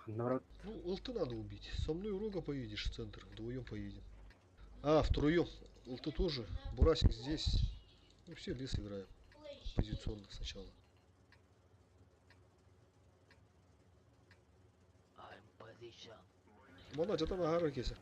Ханна Ну, ЛТ надо убить. Со мной Рога поедешь в центр, вдвоем поедем. А, втроем. ЛТ тоже. Бурасик здесь. Ну, все лес играем. Позиционно сначала. I'm position. Мана жатан ахара кесе.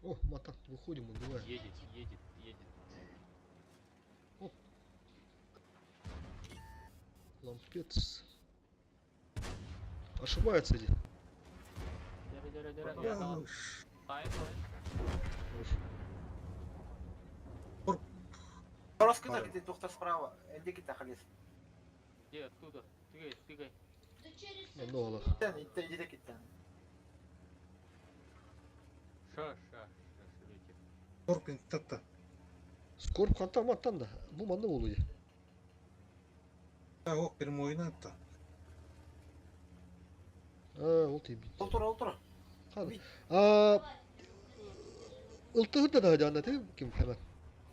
О, мата, выходим, убиваем. Едет, едет, едет. О. Лампец. Ошибается один. Роскода где доктор справа, иди кита халис. Где, откуда? Тыгай, тыгай. Много. Иди кита. Ша, ша, ша, шүрекер. Скорпин тата. Скорб хантан маттан да. Бу манна болу. Ох, пермойна та. А, ол тебит. Олтура, олтура. Хады. А, ылтыгыр да да жана те ким хабар.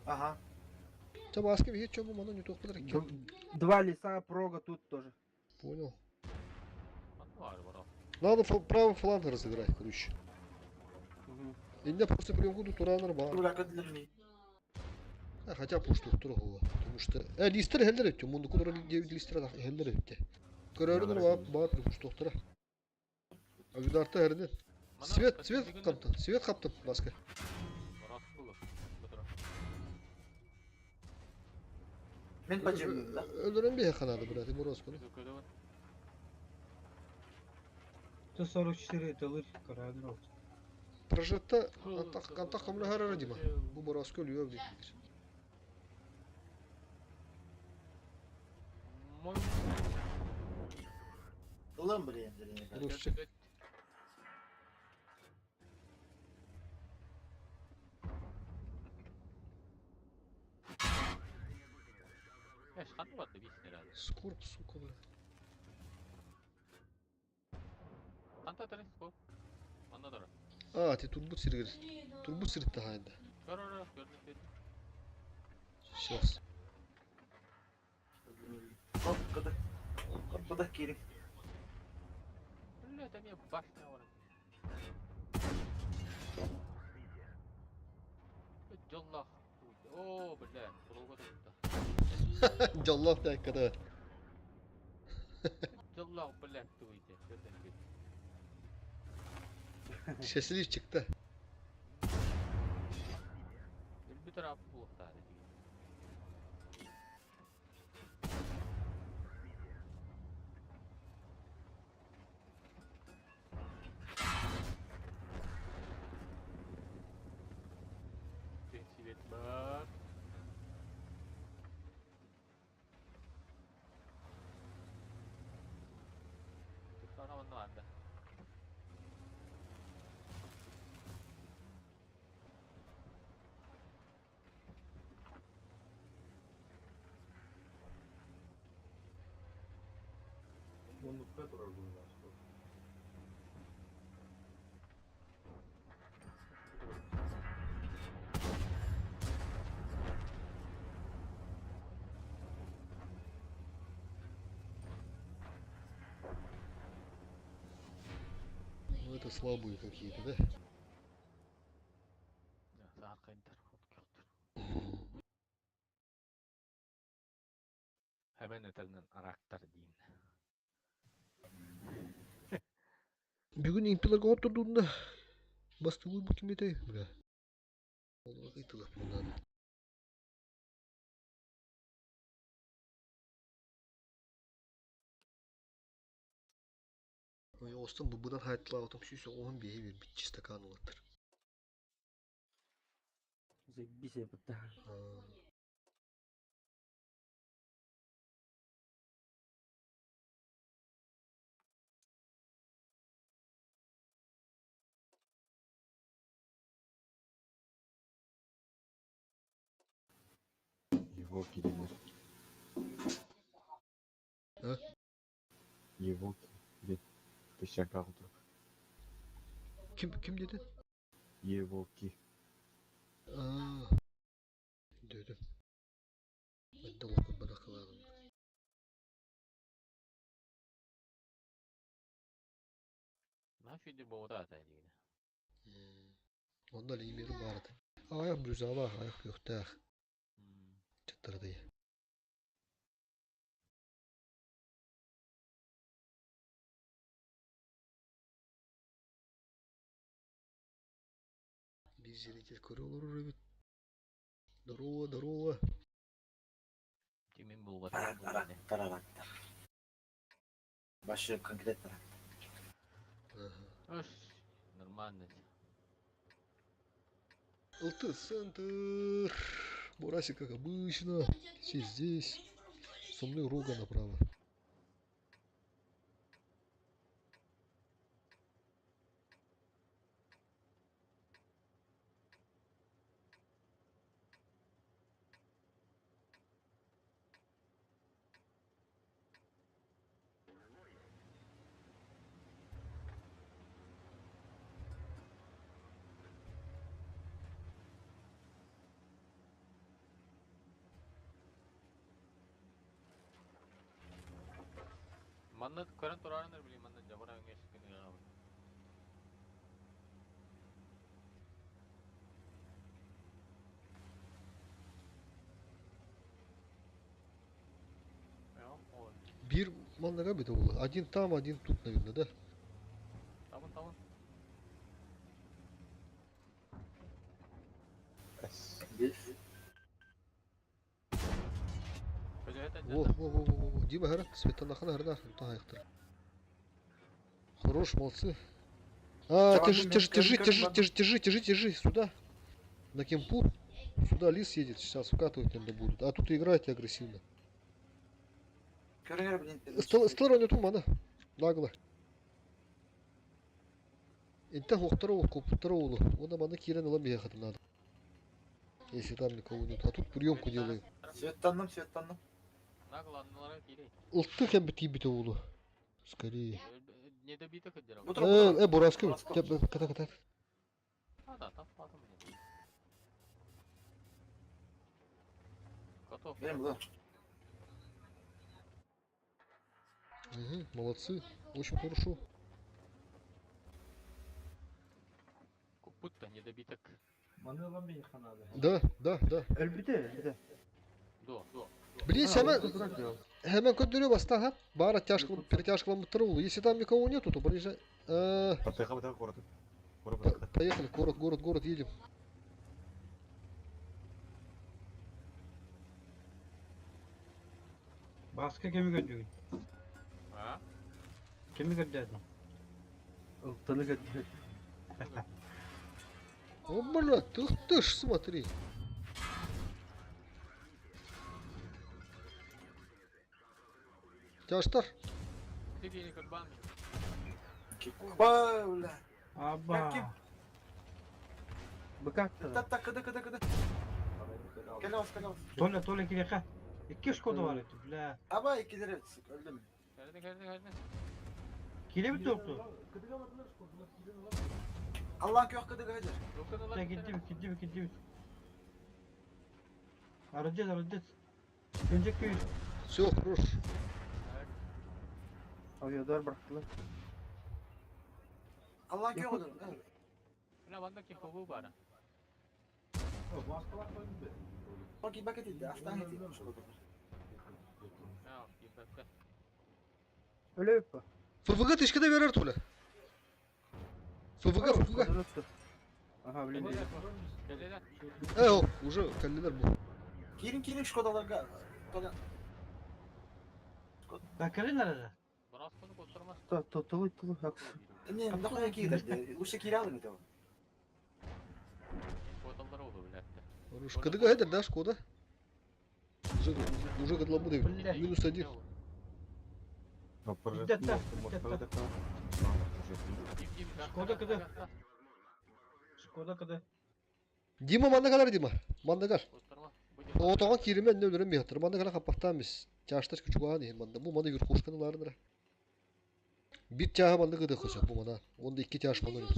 Ага. Чаба аска бихет чобу мана не тохпадар экен. Два леса, прога тут тоже. Понял. Бар, бар. Надо правый фланг разыграть, короче. Угу. Инде просто приемку тураныр бар. Була кыдлырни. А, хотя пушту тургула, потому что листер хеллер өттө, мунду кудура 9 листер хеллер өттө. Көрөрүнөр баа баа пушту тура. Авидарта херден. Свет, свет каптым, свет каптым, баска. Мен поджимним, да? Өлөрөн бе ханады, брат, мороз кону. 144 это лырь, карадров. Прожекта антах антах камла харара дима. Бу мороз көл өб дейт. Ылым блин. Русча. Скорб, сука, бля. А, ты турбут сиргир. Турбут сиритте хайда. Сейчас. Куда? Куда кирик? Бля, это мне башня вон. Джаллах. О, бля, долго тут. Джаллах так когда. Джаллах, бля, туйте. Счастливчик, да. Bir taraf bu. Свет бар. Tutsana манна. Ну это слабые какие-то, да? Hemen ötenden arактар дейін. Бүгүн импилерге оттурдуунда бастыгуй бу кимете, бля. Ол ыйтылып мындан. Ой, остон бу будан хайтлаабытым сүүс оҕуһун биэһи биэрбит стакан улаттар. Заебись я бытта. Его киирэллэр. А? Его диэн песчанкаҕа курдук. Ким, ким диэтин? Евоки. Аа, өйдөөтүм. Бэрдэ олох көрбөтөх кылааным. Нафиг буолбатаа диигин. Онно Лимир баар этэ. Аҕыйах брюзалаах, аҕыйах күөхтээх чыттарыдый. Биир зритель көрө олорор эбит. Здорово, здорово. Тимин булбатах буолбатах. Тарарактар. Вообще конкретно. Ага. Öш, нормально. ЛТ-центр. Бурасик, как обычно. Все здесь. Со мной рога направо. Манна көрөн турарыныр билим манна жабыра өңөс күнү Бир манныга бит буолла. Один там, один тут, наверное, да? Тамын тамын. Здесь. Во, во, во, во, во. Дима, гора, светанахана, гора, тахайхтар. Хорош, молодцы. А, тяжи, тяжи, тяжи, тяжи, тяжи, тяжи, тяжи, тяжи, сюда. На кемпу. Сюда лис едет, сейчас вкатывать наверное, будут. А тут играйте агрессивно. Сторону тумана. Нагло. Интах охтору куптару. Он нам на кирен лам ехать надо. Если там никого нет. А тут приемку делаем. Светтанным, светтанным. Нагло аннылара киирей. Ылтых я бы тибите улу. Скорее. Недобитых отдирал. Э, э, Бураска. Ката, ката. А, да, там потом нет. Готов. Угу, молодцы. Очень хорошо. Будто недобиток. Да, да, да. Өлбүтэ, өлбүтэ. До, до. Блин, hemen, hemen көндөрү бастаха. Бара тяжко, перетяжкаламыттар улу. Если там никого нету, то приезжай. Батыха батыха город. Город батыха. Поехали, город, город, город, едем. Баска кеми көрдүгүн? А? Кеми көрдөөтүң? Ылтыны көрдү. О, блядь, ты, ты ж смотри. Тяжтар. Ты кини көрбан. Бля. Аба. Быка Так, так, кыды, кыды, кыды. Келебас, келебас. Толя, Толя килеха. Икки шкода бар эти, бля. Аба икилер öldüm. Кэрдин, кэрдин, кэрдин. Киле бит токту. Allah'ın kök kıdı kıdır. Да китти бит, китти бит, китти бит. Arayacağız, arayacağız. Önce köy. Все, хорош. Авиадар бырахтылар. Allah'ın kök kıdır. Бля, ванда ки хобу бара. Bak bak edildi. Aslan edildi. А, ебать. Өлөп. ФВГ тышкада берер Толя. ФВГ, ФВГ. Ага, блин. Кэллилэр. Э, о, уже каллилер бу. Girin girin Şkodalarga. Толя. Да кэлин арада. Браскону коттарма. Тулуй, тулуй, акс. Не, не дохуя киирди. Лучше кире алың это. Коталлар oldu, блядь. Хорош. КДГ это, да, Шкода? Уже, уже годлому дают. Бля. Минус один. Да, да, да. Шкода кыды. Шкода кыды. Дима, мандагар, Дима. Мандагар. Коттарма. Оҕотоҕо кииримэ иннэ өлөрөн биһаттар. Манна кэлэн хаппахтаан бис. Чаштар чугаһаан иһин манна. Бу маны верхушканы ылаарын эрэ. Бир чааһы маннык ыдыахха сөп бу мана. Уонна икки чаш манна өлөр.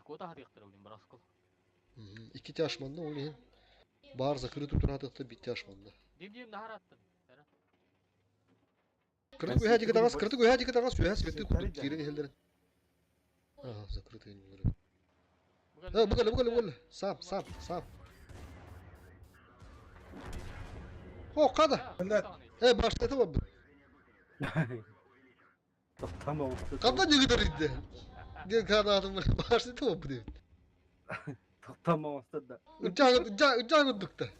Куота хатыахтара блин браскол. Икки чаш манна ол иһин. Баар закрытый тураатыахта бир чаш манна. Дим-дим нахар аттын. Кырдык үһэ диэки таҕас, кырдык үһэ диэки таҕас, үһэ светы курдук киирэн иһэллэрин. Ага, закрытый не Э, бу кэллэ, бу кэллэ, бу кэллэ. Сам, сам, сам. О, қада. Э, баштата бар. Tamam. Қандай не көтерді? Ген канадым баштата бар деп. Tamam да. Жа, жа, жа күрдүк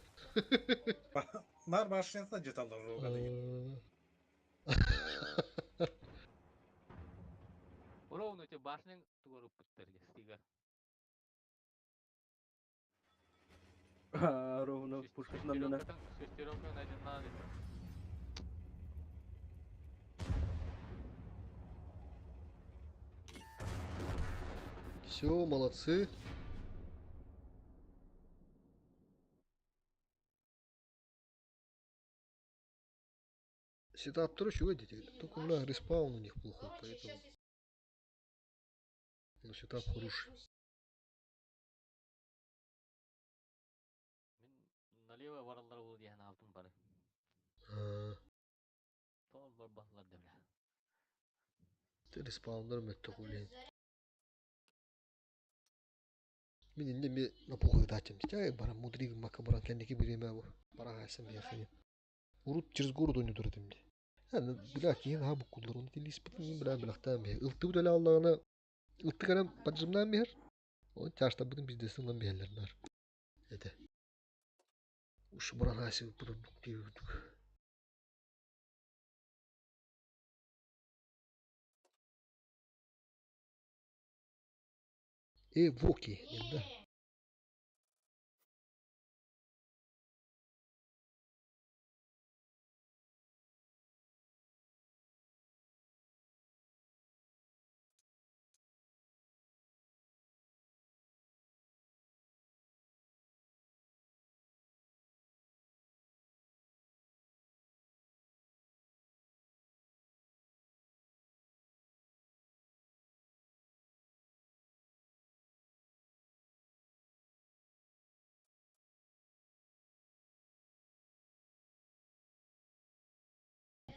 Нар башнясына жете алар рога деген. Ровно эти башнин тугуруп буттар стигер. Ровно пушкасынан мына. Шестеренка найдена. Все, молодцы. Сетап үчүгэй дети. Только, бля, респаун у них плохой, поэтому... Но сетап хороший. Мин налево бараллар болду диэн алтын бары. А, Тол бар бахлар деп. Респаундар мөттө хулин. Мин инде ми на похуй датим. Тя бара мудриг мака баран кендики биреме бу. Бара хайсам яхыны. Урут через город ойнотор этим ди. Бля, киин ха буккулар, оны тилис битин бля билахтан бе. Ылты бу аллагына ылты карам поджимнан бер. Он чашта бутын биздесин лан берлер. Это. Ушу баран хайсы бутун бук. Э, воки, да.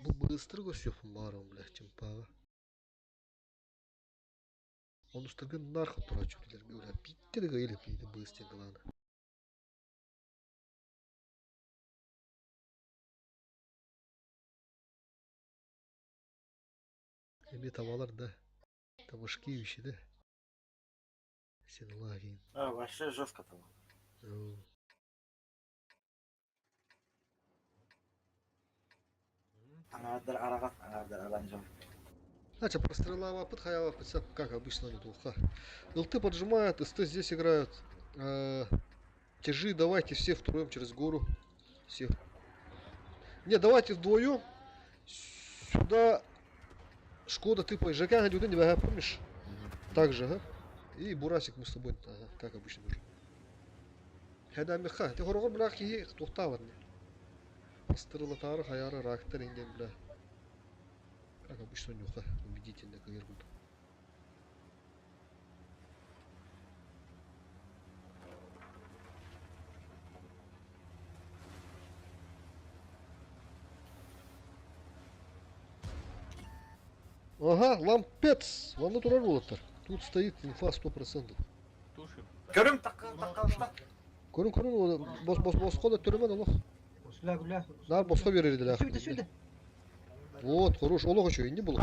Бу быстро көсөпүн баарым бля чымпага. Онустаргын нархы турачу дилер. Бля, битте де гайлеп дейді быстро главное. Эми табалар да. Табашки вещи да. Сен лагин. А, вообще жестко там. Аңардар арагат, аңардар аланжан. Значит, прострела пыт, хаява пыт, как обычно неплохо. ЛТ поджимает, СТ здесь играют. Тяжи давайте все втроем через гору. Все. Не, давайте вдвоем. Сюда. Шкода, ты по ЖК не помнишь? Так же, ага. И Бурасик мы с тобой, ага, как обычно уже. Хада меха, ты хорогор бля ки тухтавар не. Прострела тары хаяры рактар инден бля. Как обычно нюха, убедительно каиргут. Ага, лампец! Ванна турар болаттар. Тут стоит инфа 100%. Туши. Көрүм такка такка так. Көрүн көрүн бос бос боско да төрөмөн олох. Güle güle. Нар боско берер эди Сүйді сүйді. Вот, хорош, олох еще инде болуп.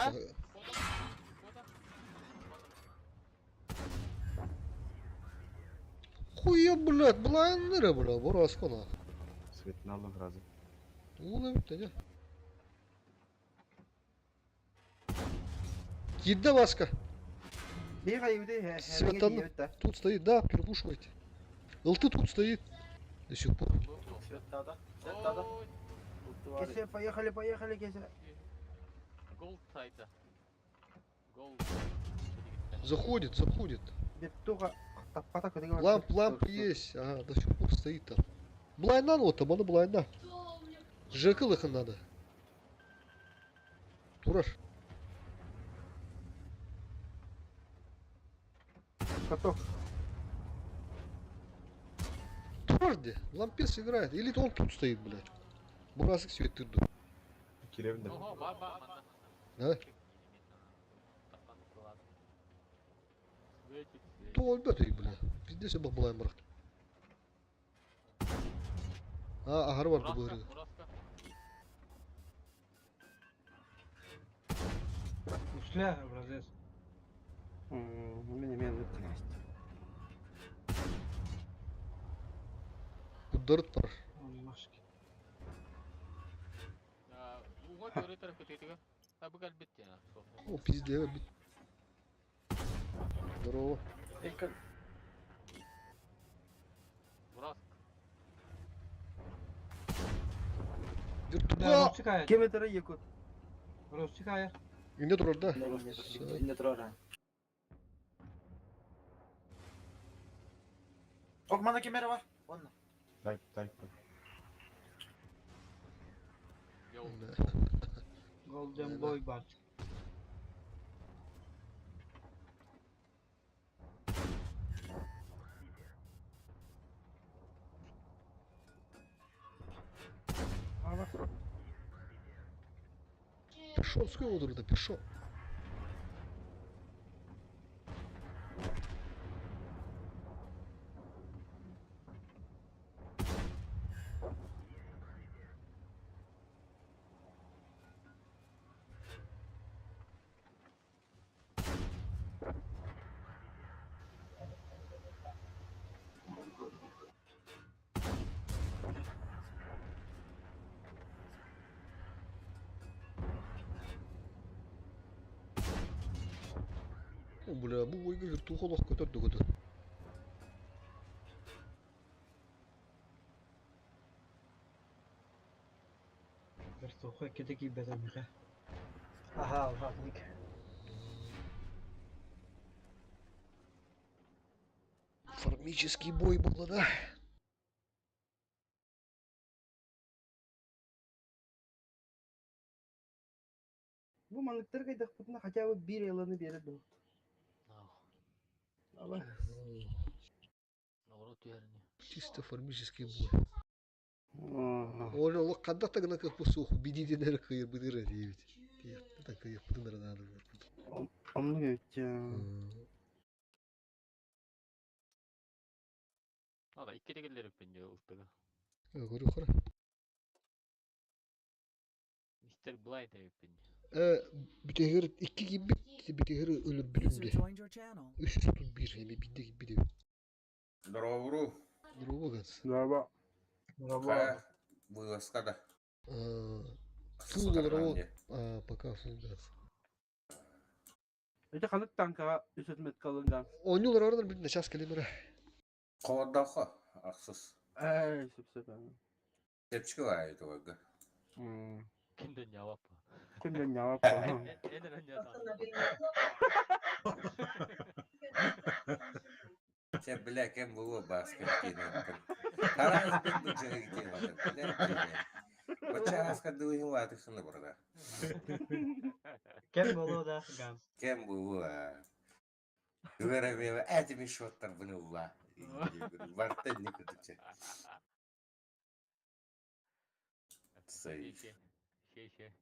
Хуя, блядь, блайнеры, бля, бораско на. Светин алдым сразу. Ула бит, не? Кидде Васка. Светан. Тут стоит, да, перепушивайте. ЛТ тут стоит. До сих пор. Светтада. Светтада. Кесе, поехали, поехали, кесе. Голд сайта. Голд. Заходит, заходит. Беттуха. Таппата көтүгө Ламп, ламп есть. Ага, до сих пор стоит там. Блайнан вот там, оно блайна. Жекал их надо. Турар. Каток. Турар где? Лампес играет. Или он тут стоит, блядь. Бурасик свет ты Киревин Ого, ба ба манна. Да? Таппан ладно. Светит, светит. То өлбөт бля. Пиздец я блайн брат. А, ахар бар Мураска, бу. Мураска. Үслэ образец. Мен мен өттүн. Куддарыт бар. Машки. Уга төрө тарап кететиге. Табы калбит я. О, пиздец. бит. Здорово. Мураск. Да, Вертуга! Ростик айыр. Кем это якут? Ростик айыр. Инде турар да. Инде турар. Ок, мана кемере бар. Онна. Дай, дай. Йоу. Да. Golden Boy бар. Пешонская отыр да, пешон. О, бля, бу ойга вертуха лох көтөр көтөр. Вертуха кете кийбет амиха. Аха, узатник. Формический бой было, да? Бу манныктар кайдах бутuna хотя бы бир эланы берет бу. Ала. Ногру түһәрне. Чисто формический бой. Оля, лох когда так на как посуху, бедите на кыйыр быдыры девять. Так кыйыр быдыры надо. Онну ведь. Ада икки тегеллер үппен дө ылтыга. Говорю, хара. Мистер Блайд үппен. Бүтегер икки кибит, бүтегер өлөр User бүлүмдө. joined your channel. 331 эми бидде кибит. Здорово, Здорово, гац. Здорово. Ха, вылазка да. Фул здорово. А, пока фул гац. Это ханык танкага үсөтмөт калынган. Онюлар ардан бит на час калимера. Қолдаға, ақсыз. Эй, сөп сөп. Тепчікі бар айтып ага. Кинден явап. Кимден явап. Энер Че, бля, кем было баска Тарас бен бу жығы кетем бля, бля. Бача аска дуйын ваты хыны бұрда. Кем болу да, Ганс. Кем было? Говорю, этими шоттар бұны ула. Варта не күтіпче. Сейф. Хе-хе.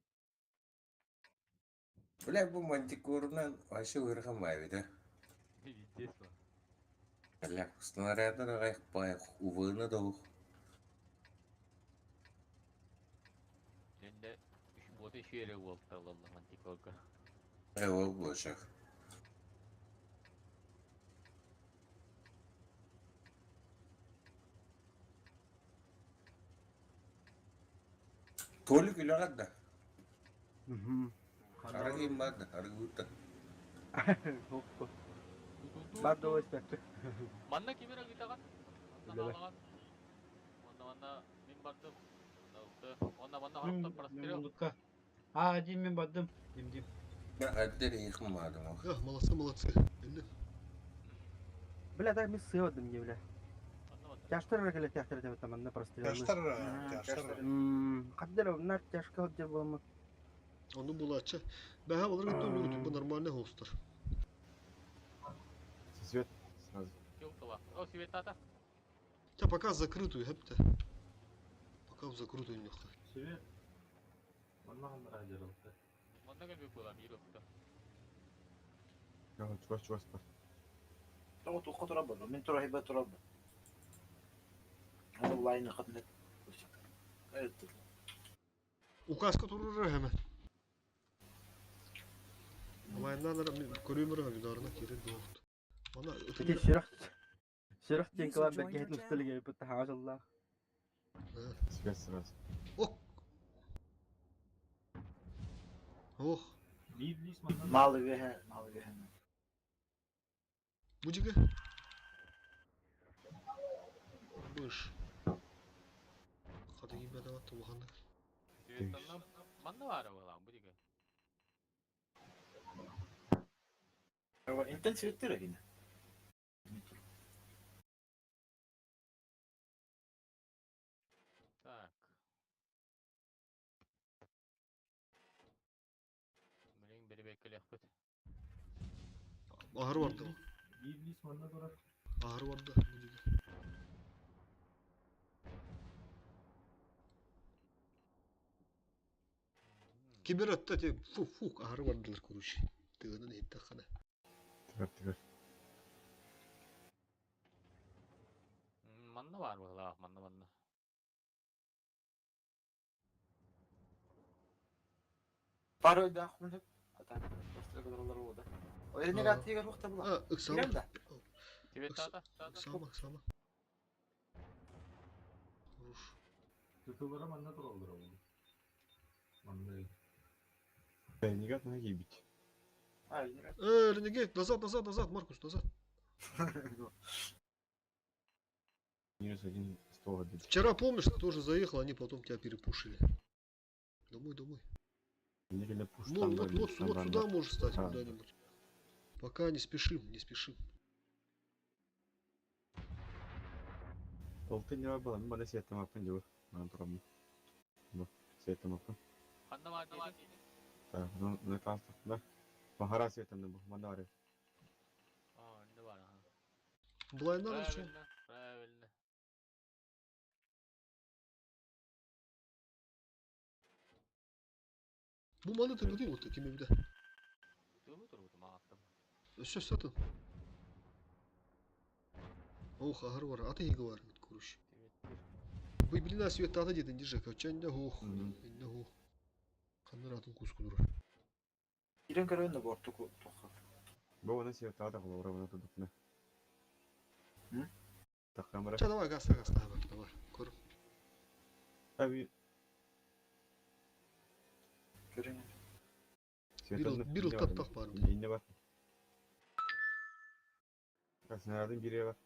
Бля, бұл мантикорынан вообще ырғын да? Пиздец. Бля, снаряды ағайық байық, увыны да ух. Енді боты шүйері болып талалла мантикорга. Ол болашақ. Толик үлі да. Арғы бар да, арғы өтті. Бар да өспекті. Манна кемера гитаган. Манна алаган. Манна манна мен бардым. Онна манна хараптар прострел. Мундукка. А, дим мен бардым. Дим дим. Мен әддер еқім бардым. Молодцы, молодцы. Бля, дай мен сыадым не, бля. Тяжтар эрэ кэлиэхтээхтэр этэ манна прострелы. Тяжтар, тяжтар. Хаддер нар тяжка сылдьар буоламмыт. Ону булааччы. Бэһэ олор кытта оннук бу нормальный хостар. Свет сразу. Кил тыла. О, свет ата. Та пока закрытую, хэптэ. Пока в закрытую нюха. Свет. Манна дьаралта. Манна кэлбит буолам, биир ылта. Чугас чугас бар. Тоҕо туохха турабын? Мин тура турабын. Аны лайны хатнет. Указка турурар hemen. Лайннан көрүмөр авидарына кирер доохт. Ана Ити сүрэх сүрэх диэн кылаан бэргэһэтин усталыгар бытта хаҥас ыллаах. Свет сразу. Ох. Ох. Малы үөһэ, малы үөһэ. Будига. Быш. Хата кийбэтэ улаханнык. Светтанна манна баара буолаам бу дигэ. Интен светтир кини. Так. Билин бери беккелиэхпит. Аһар барды. Аһар барды. Будига. Кибер атта те фу фу аһар бардылар короче. Тыгынан иһитте хана. Тыгар тыгар. Манна баар буолаах, манна манна. Пара да хмын. Ата. Простреллар ода. Ренегат тигер ухта була. А, ыксама. Кирем да. Свет ата. Ыксама, ыксама. Руш. Тутулара манна тураллар ол. Манна. Ренегат на ебить. А, ренегат. Ренегейт, назад, назад, назад, Маркус, назад. Минус один стол отбить. Вчера, помнишь, ты тоже заехал, они потом тебя перепушили. Домой, домой. Ну, вот, вот, вот сюда можешь стать куда-нибудь. Пока не спешим, не спешим. Толты не было, ну, бада света мапын делаю. Мана турам. Ну, света мапын. Ханна баар диэтиҥ? Так, ну, на класс, да? Махара света на манаре. А, инде баар, аха. Блайнар что? Правильно, правильно. Бу маны тыгыды вот такими бда. Тугу турбутум ааттым. Все, сатын. Ох, агар бар, аты игі бар, короче. Бу блин, свет тата дедин держи, чэнде хох, инде хох. Каннар атын кускудур. Кирен көрөн бор туку туха. Бу на свет тата холора на тудукна. М? Так, камера. Ча давай газ, газ, давай, давай. Көр. Аби Көрөн. Бир бир таттак бар. Инне бар. Снарядын бире бар.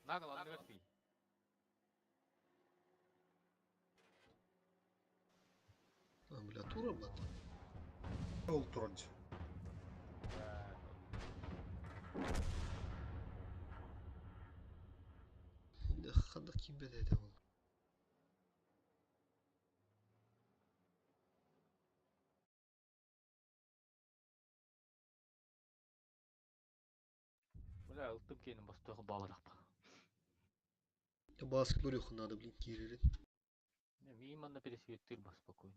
Нагыл анныгар сий. А, бля, тура, блядь. Ол туран. Инде хандак кимбет эте ол. Бля, ылтым кейинин бастыгы бабадакпа. Баскет надо, блин, кирерин. Миин манна пересветтир ба спокойно.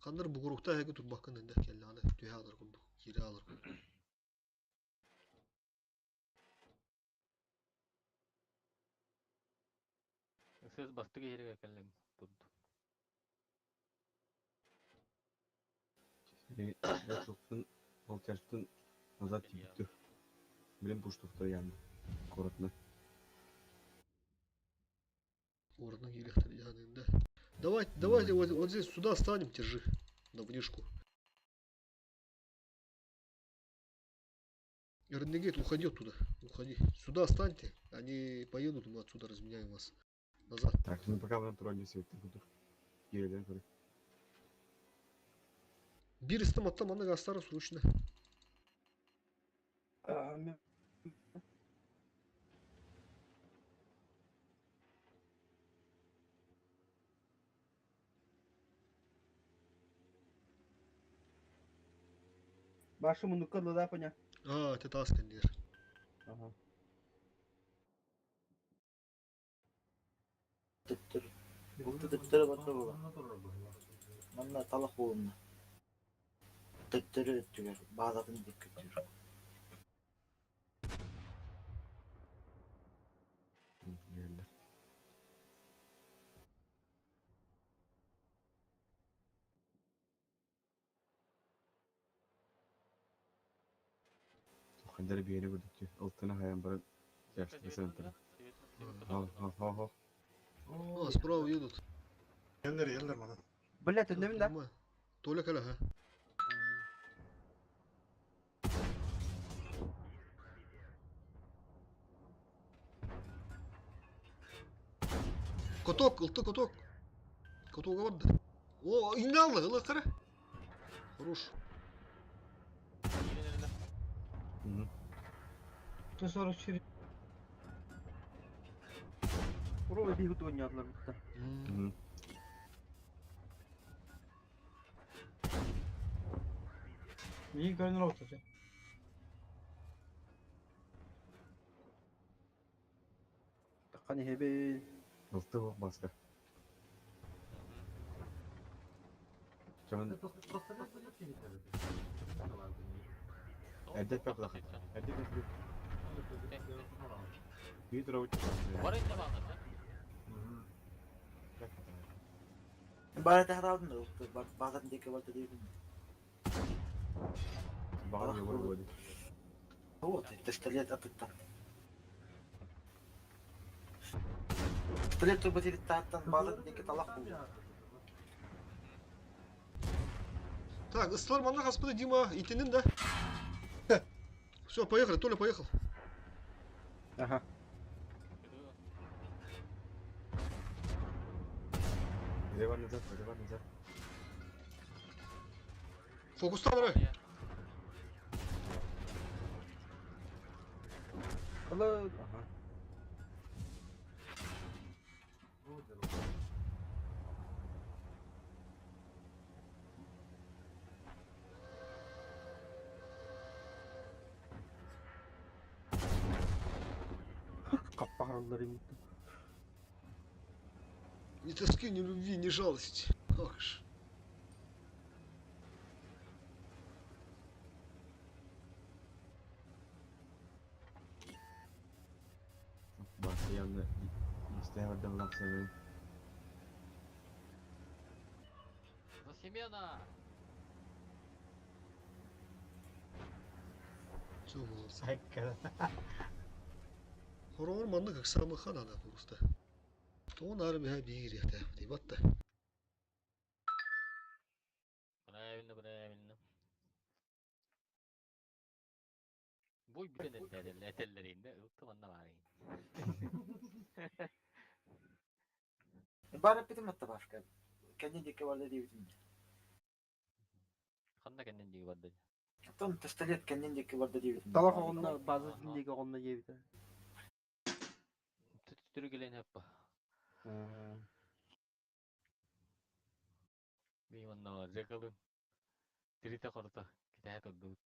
Кандар бугурукта эге турбаккын инде келли аны түһэ алар курдук, кире алар курдук. Сез бастыгы жерге келлем турду. Я полтяштын назад тибиттү. Билем пуштуктар янды. Коротно. Ордын киирехтер янында. Давай, давайте вот, вот здесь сюда станем, держи. На внешку. Ренегейт, уходи оттуда. Уходи. Сюда станьте. Они поедут, мы отсюда разменяем вас. Назад. Так, ну пока на троне свет буду. Кирелер көрө. Бир истем аттам аны гастара срочно. А, мен Башы муннукка ылла поня. А, это таас кэннигэр. Ага. Төттөр. Улты төттөрө барда була. Манна талах буолунна. Төттөрү өттүгэр баазатын диэки өттүгэр. Иһэллэр. Хандар биэри көрдүк. Алтына хайан баран тяжко Хо-хо-хо. А, справа едут. Иһэллэр иһэллэр манан. Блять, төннөбүн да? Нормально. Толя кэлэ, ха. Каток, ылты каток. Катога барда. О, иҥнэ алла, ыла қара. Хорош. 144 Ура, бегут ойнадылар будто. Миигин көрөн ортото. Таққан иһэбин. Ылты буох баска. Чаман Эрдэ пехлах. Эрдэ пехлах. Биир робот. Бары таһараабын да баазатын диэки барда диэбин. Баҕар ебар буолди. Вот, пистолет атыттан. Пистолет турбатириттааттан баазатын диэки талах буолла. Так, ыстылар манна хаспыты Дима, итинин да. Все, поехали, Толя поехал. Ага. Лево назад, лево назад. Фокустан давай. Ала, ага. Каппараллар имитти. Ни тоски, ни любви, ни жалости. Ах ж. Баста явно истэһэ барда булан За Семена! Все, молодцы. Сайккара. Хороор маннык ыксаамыха надо просто. Тоҕо наар биһэ биир батта. Правильно, правильно. Бу бүтэн этэллэринде ылты манна баарыйын. Бары питим атта башка. Кэнни диэки барда диэбитим. Ханна кэннин диги барды. Оттон пистолет кэннин диэки барда диэбитим. Талах оҕонно база диэки оҕонно диэбитэ. Түттүрү келен хаппа. Би манна жекалын. Тирите корто. Китää турдут.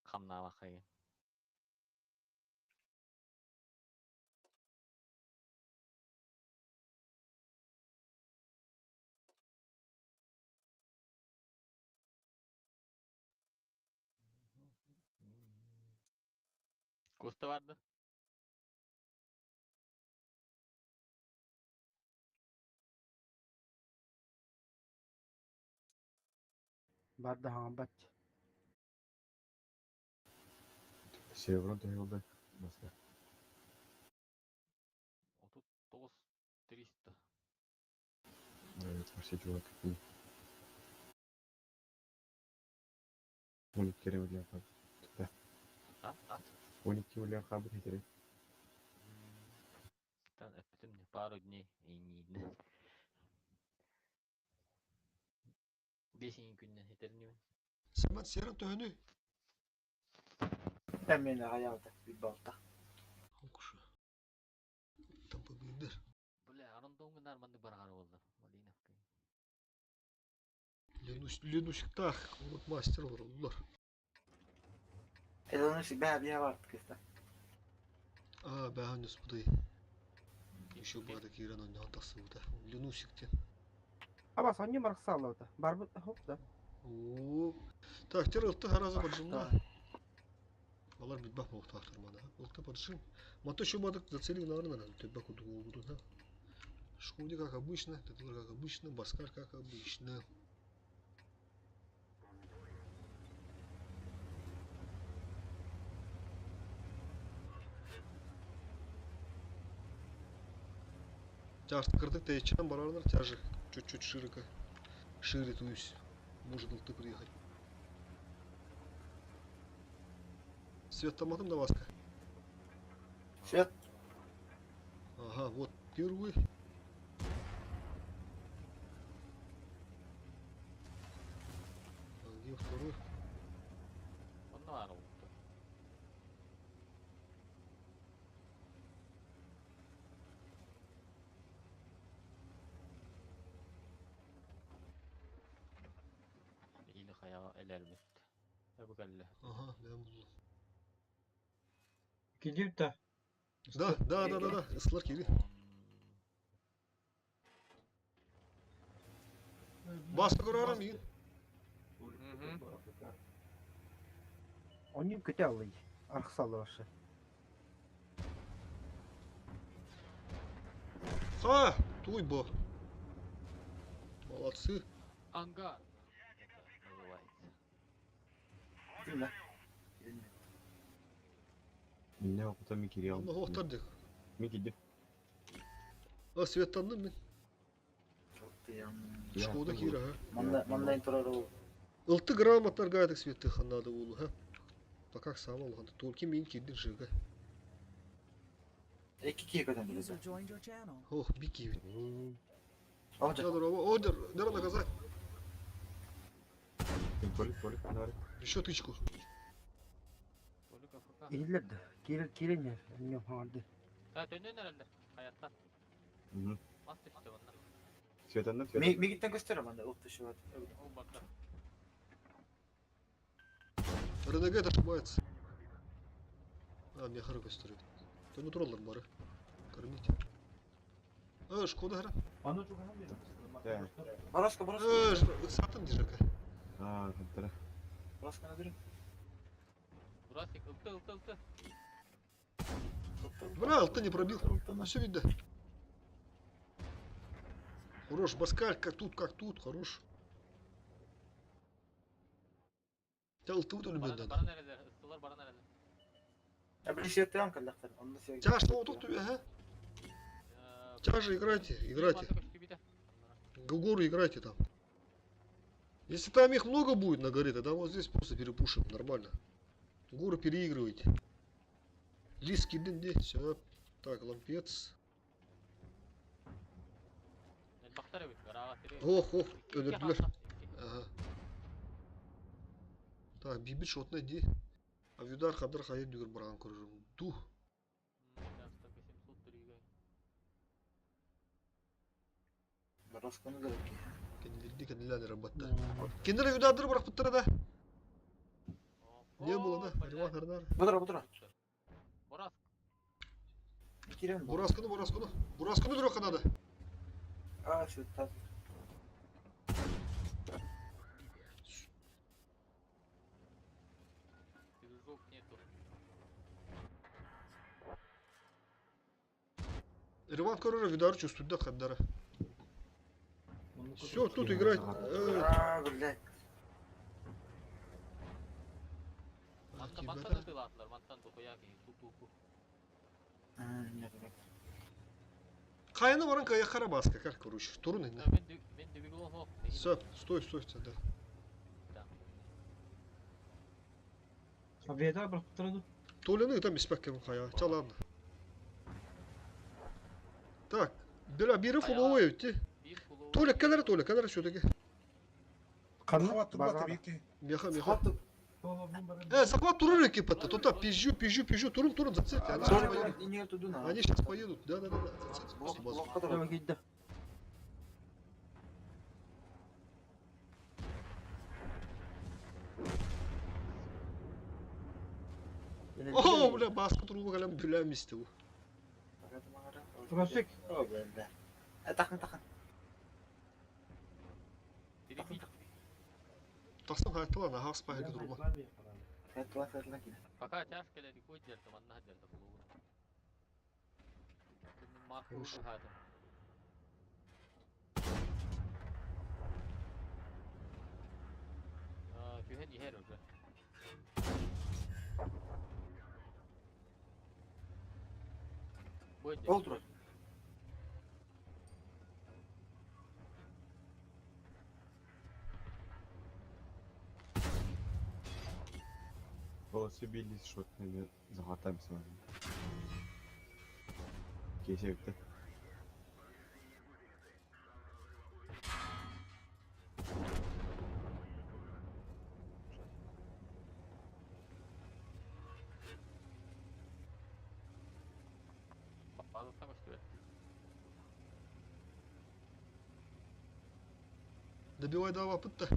Хамнаама хайын. Куста барды. Барда хаҥан бач. Шеврон төһө баска. 39 300. Evet, вообще чувак. 12 kere milyon kabul. А? А? 12 milyon kabul ederim. Там эппитим пару дней и не Бесин күннен хетерни. Семен серен төһөнүй. Мен аҕайаабыта бил балта. Окуша. Там победер. Бля, арандоңгунар манды баргар болду. Малиновка. Ленусиктаах вот мастер олороллор. Элону себя бия бар кыста. Аа, бээһэн успутай. Еще бары киирэн онньоон тахсыбыта. Ленусик диэн. Аба сонньу марксаллабыта. Барбыт хоп да. Оо. Так, теперь ылты хараза поджимна. Алар билбэх буолуохтаахтар мана. Ылты поджим. Мато еще бадык зацелил наверное, надо. Төбө курдук буолбутун, ха. Шкуди как обычно, Тетлар как обычно, Баскар как обычно. Кырдык тэйиччинэн барарынар тяжи чуть-чуть широко. Шире, то есть может ты приехать. Свет томатом на Васка. Свет. Ага, вот первый. А где второй? Онно баар олукту. Или хайаҕа элээрбит. Эбу кэллэ. Ага, да, буллум. Кидип да. Да, да, да, да, да, ысылар кири. Баста көрөрüm миин. Онньу көтө алый. Архсаллабашы. Ха, туй бо. Молодцы. Ангар. Это называется. Кимде? Минне опыта ми кири Онно хоохтар дик. Ми киди. А, светтанным мин. Шкода киира, ха. Манна манна инторар ол. Ылты грамотнар гайдык светты ханнады улу, ха. Пока сама улхан. Только мин кирдин жига. Эки кие көтөн User билезе. joined your channel. Ох, бики. Ожа. Ордер, надо наказать. Толик, Толик, давай. Еще тычку. Толик АФК. Иһиллэр да. Киирэр киирэн онньу хаарды. Та төннөн эрэллэр. Хайаттан. Мгм. Мас түстэ манна. Светанна, Ми светанна. мигиттен көстөр манна ылты шуат. Ол барда. Ренегат ошибается. А, мне хоры көстөрөт. Төмө тураллар бары. Кормите. Э, Шкода гра. Да. Бороска, бороска. Э, сатын дижака. А, хантара. Бороска надырын. Бурасик ылты ылты ылты. Бра, ты не пробил. Ну все видно. Хорош, Баскаль, как тут, как тут, хорош. Тебя ылтыбыт өлүмөн Баран надо. баран эрэллэр. Ыстылар баран эрэллэр. Я били светтен каллахтар. Онно свет. Тебя что вот тут, ага. Тебя же играйте, играйте. Гору играйте там. Если там их много будет на горе, тогда вот здесь просто перепушим, нормально. Гору переигрывайте. Лис кидин где? Все. Так, лампец. Элбахтар эбит. Гарага тири. Ох, ох, өлөрдүлэр. Ага. Так, бибит шотна иди. Авидар хадар хайыр дүгір барған көрірім. Ду. Боросканы да ки. Кенделди кенделән рабатта. Кендер авидардыр барақ бұттыра да. Не было да? Риван хардар. Будра, будра. Бурас. Кирен. Бураскыны, бураскыны. Бураскыны дүрөк надо. А, свет. Движок нету. Риван көрір авидар чувствует да хаддара. Все, тут играть. А, блядь. Мантан мантан ытылаатылар. Мантан тухуя ки. Ту-ту-ту. Нет, нет. Кайны баран кая харабаска, как короче. Турун инде. Мен мен двиглом хок. Все, стой, стой, да. Авиатор бырахтырды. Толены там испеккем хая. Ча ладно. Так, бира бiri фуловой өтти. Бир кулу. Толя келер, Толя келер все-таки. Канны Хват базара. турбата бики. Меха, меха. Схват. Э, захват турыр экипа-то. То там пизжу, пизжу, пизжу, турун, турун, зацепьте. Они сейчас поедут. Не туду на. Они сейчас поедут. Да, да, да, да. Зацепьте просто базу. Давай кидде. О, бля, баска труба кэлэн бүлэм исти бу. Росик. О, бля. Тахын тахын. Тахсан хайттылар, наһаа спайга труба. Фәтла фәтла килә. Пока тяжко ли какой дерта, манна дерта булу. Хорошо. Түһэн иһэр уже. Ол турар. Полосибились, что захватаем с вами. Кесек-то. Базаттан көстүбэт. Добивай дава пытта.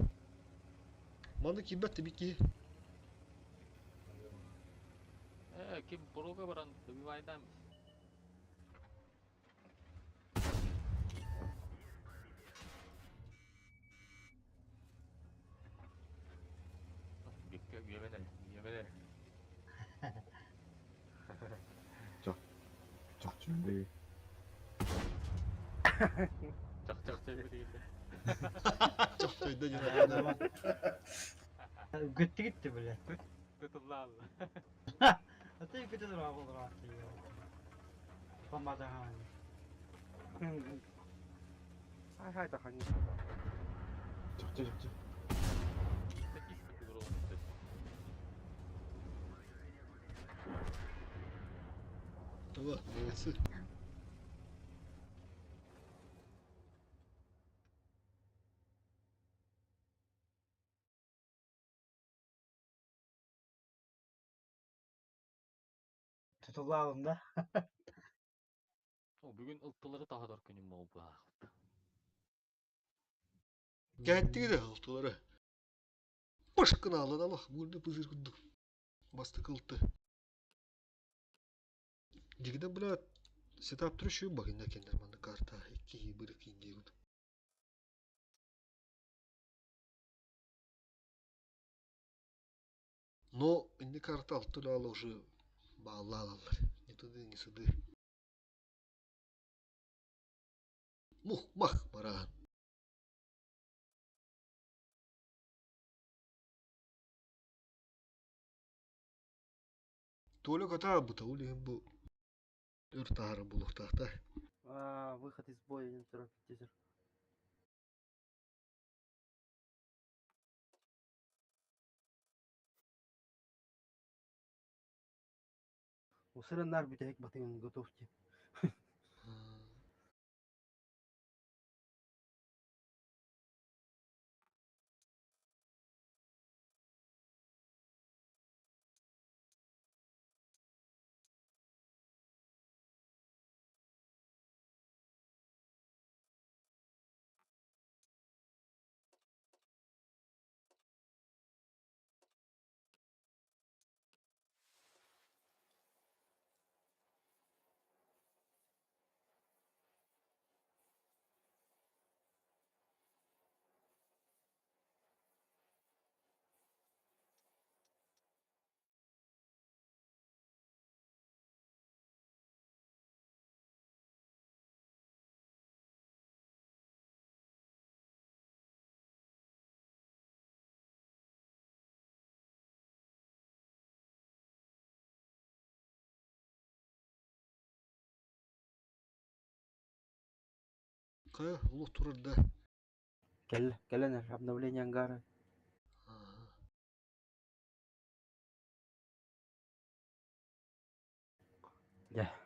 Маны кибет бики. Э, ким буруга баран добивайдан. Бикке үеменер, үеменер. Чахчы. Чак-чак чөйбү Чахчайда не Göttü gitti bile. Тытыллаал. Hatta kötü durar olur artık ya. Bombadan ha. Хай хай тахын. Чахчы, чахчы. Статистика буруга. Давай, молодцы. Tutuldu alında. О, бүгүн ылттылары тахадор күнүм болду. Кәттиги де алтылары. Пышкын алын алах, бүлді пызыр күдді. Басты кылты. Дигде, бля, сетап түріші багында кендер маны карта. 2 1 2 дейгін. Но инде карта алты алы уже балалалар. Не туды, не сюды. Мух, мах, баран. Толя кота бута ули бу өртары булуктакта. А, выход из боя, не торопитесь. Усырыннар бүтәһек батыгын готовьте. Кая улук турар да. Кел, келенер, обновление ангара. Ага. Да.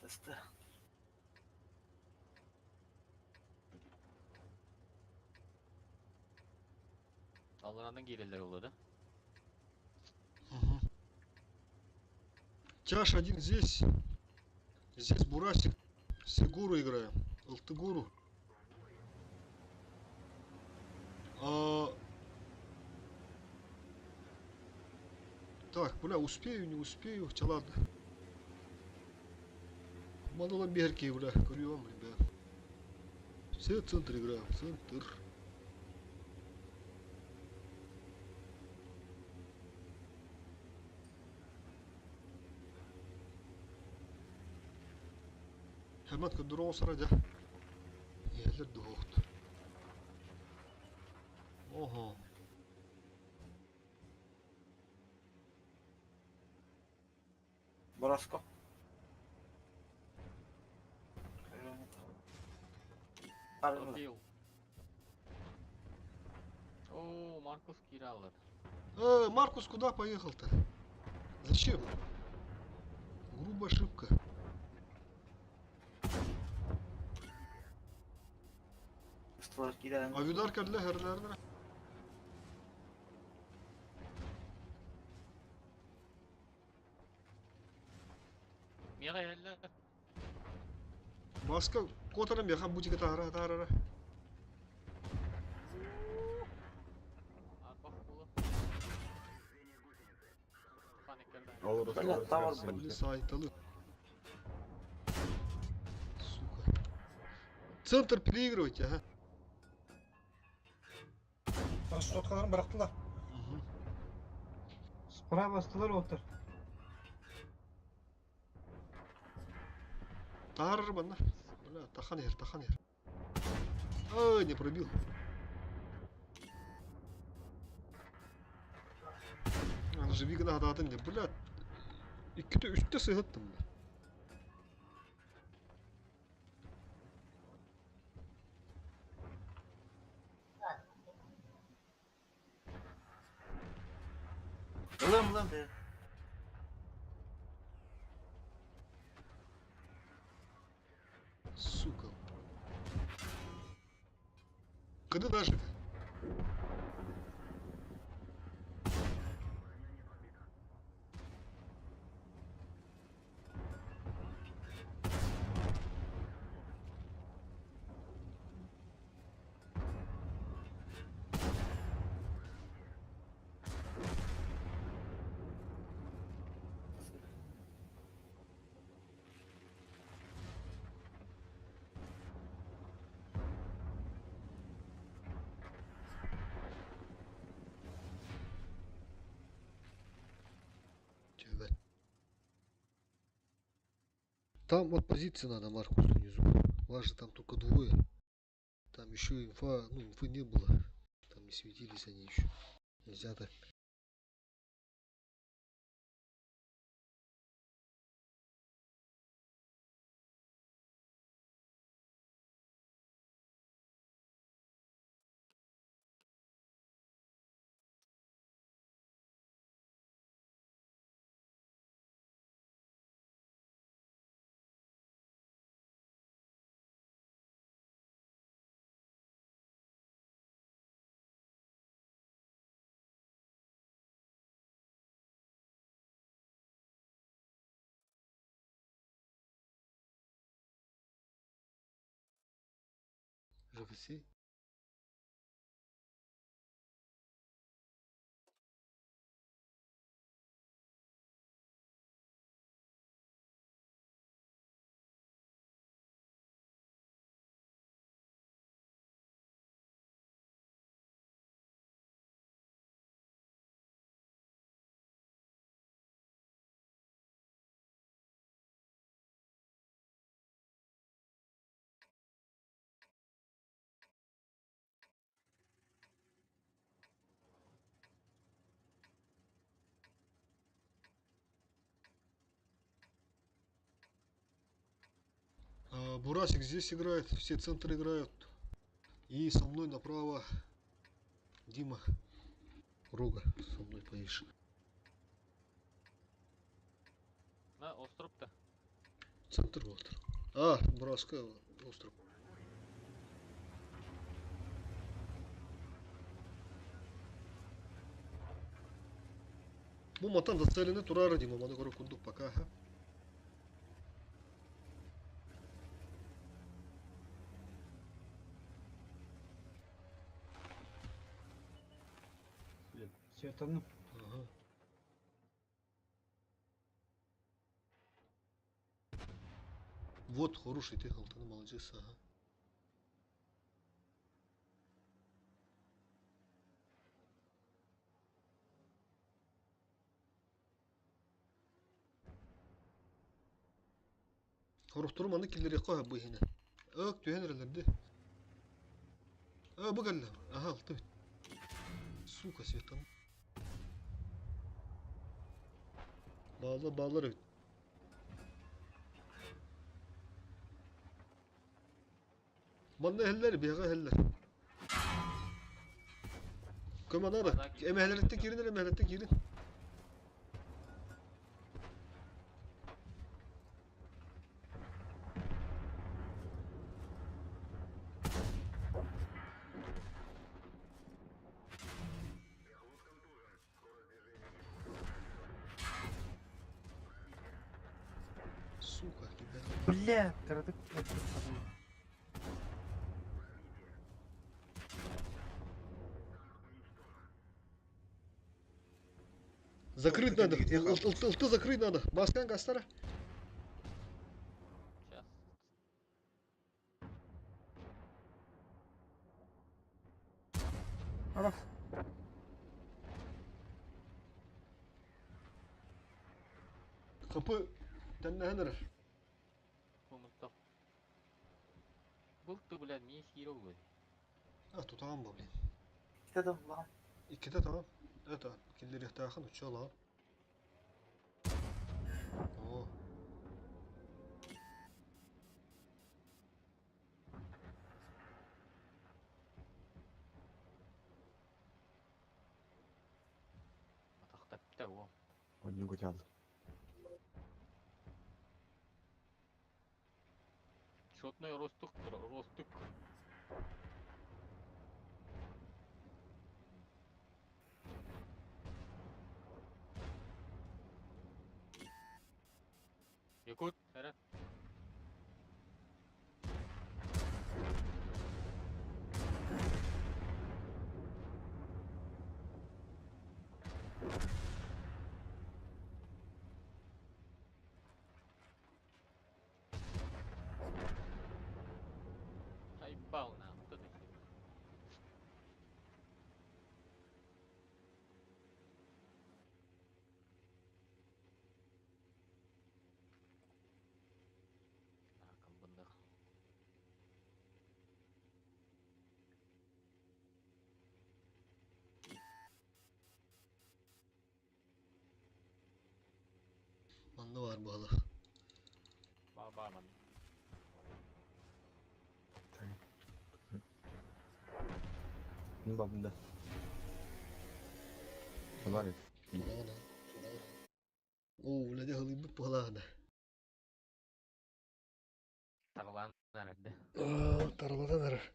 Ыста. Алларанан киирэллэр буолуо да? Угу. Чаш один здесь. Здесь Бурасик. Сигуру играем. Алтыгуру. А... Так, бля, успею, не успею. Хотя ладно. Мадала Берки, бля, говорю вам, ребят. Все центр играем, центр. Хэмат көддөрө сара дьэ. Иһэллэр дуһуохт. Ого. Бороско. Пробил. О, Маркус киираллар. Маркус куда поехал-то? Зачем? Грубая ошибка. Авидар кэллэ херлэрнэ. Миэхэ иһэллэр. Маска куотара миэхэ бутика таһара таһарара. Арбах буолуо. Сайталы. Сука. Центр переигрывайте, ага. Соткаларын бырахтылар. Справа астылар отыр. Тар манна. Бля, тахан ер, тахан ер. Ай, не пробил. Аны же вигана хатаатын не, бля. Иккитэ үстэ сыһыттым. Ылым ылым. Сука. Когда даже? Тюве. Там вот позиция надо, Маркус, внизу. Вас же там только двое. Там еще инфа, ну инфы не было. Там не светились они еще. Нельзя так. ЖФС. А, Бурасик здесь играет, все центры играют. И со мной направо Дима Рога со мной поедешь. На островта. Центр буолтар. А, Броска остров. Бу матан зацелены турара Дима, маны көрө курдук пока. Ха. Светанным. Ага. Вот, хороший ты, Алтан, молодец, ага. Хорохтору маны киллэриэххэ сөп бу иһинэ. Ök түһэн эрэллэр дии. Ö бу кэллэ. Аха алты бит. Сука светан. Баалар баалар эбит. Манна иһэллэр, биһиэхэ иһэллэр. Көмө наада. Эмэһэлэриттэн киирин эрэ, эмэһэлэриттэн киирин. Сука, ребята. Бля, кыратык өттүк Закрыть надо. Ылты закрыть надо. Маскан гастара. Сейчас. Арас. Kapı тэннэһэн эрэр. Коммунтах. Был ты, блядь, не хиро, блядь. А, тутаҕын бу, блин. Иккитэ да булаҕын. Иккитэ tamam. Это, киллэриэхтээхин учуолаҕын. Оо. Атахтапта, о. Онньу кутял. Шотной ростук, ростук. Якут, эрэ. Айбал нахуй, кто ты? Наркомбандах. Манна баар буола. Ба-ба-ман. Ну бабында. Бар. Тураҕын Оо, үлэдэ ылыйбыт буолаҕына. Тарлан нарады. Таралатан эрэр.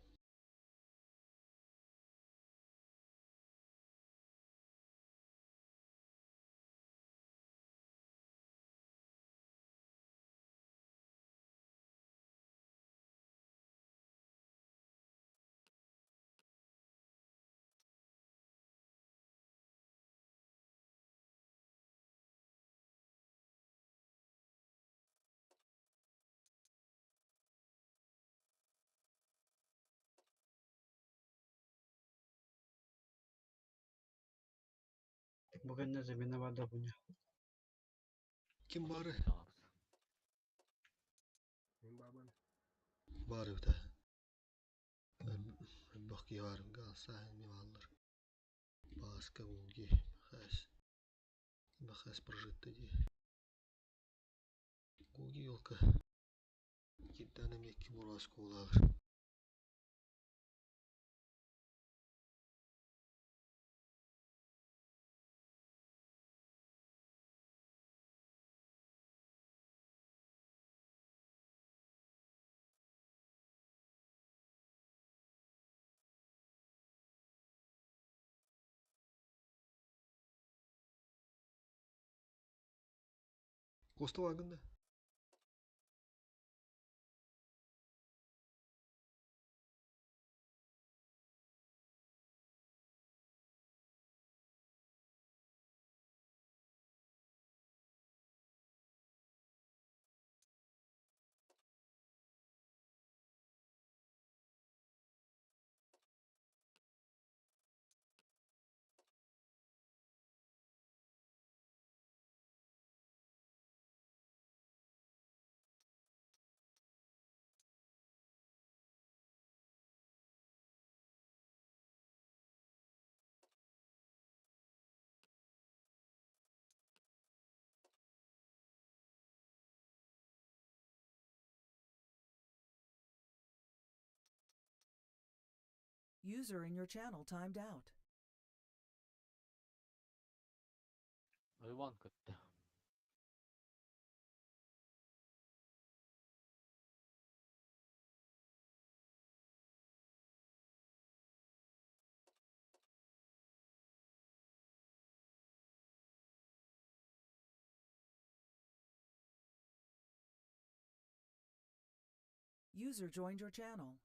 Бу кэннэ замена барда буня. Ким баары? Баар эбит ээ. Элбэх киһи баар гаалсааһын эмиэ бааллар. Бааска, Гуги, Мэхээс. Мэхээс прожитта дии. Гуги елка. Кирдээн эмиэ икки буруоска уулааҕар. Куоста бааргын да? User in your channel timed out. Иван кытта. User joined your channel.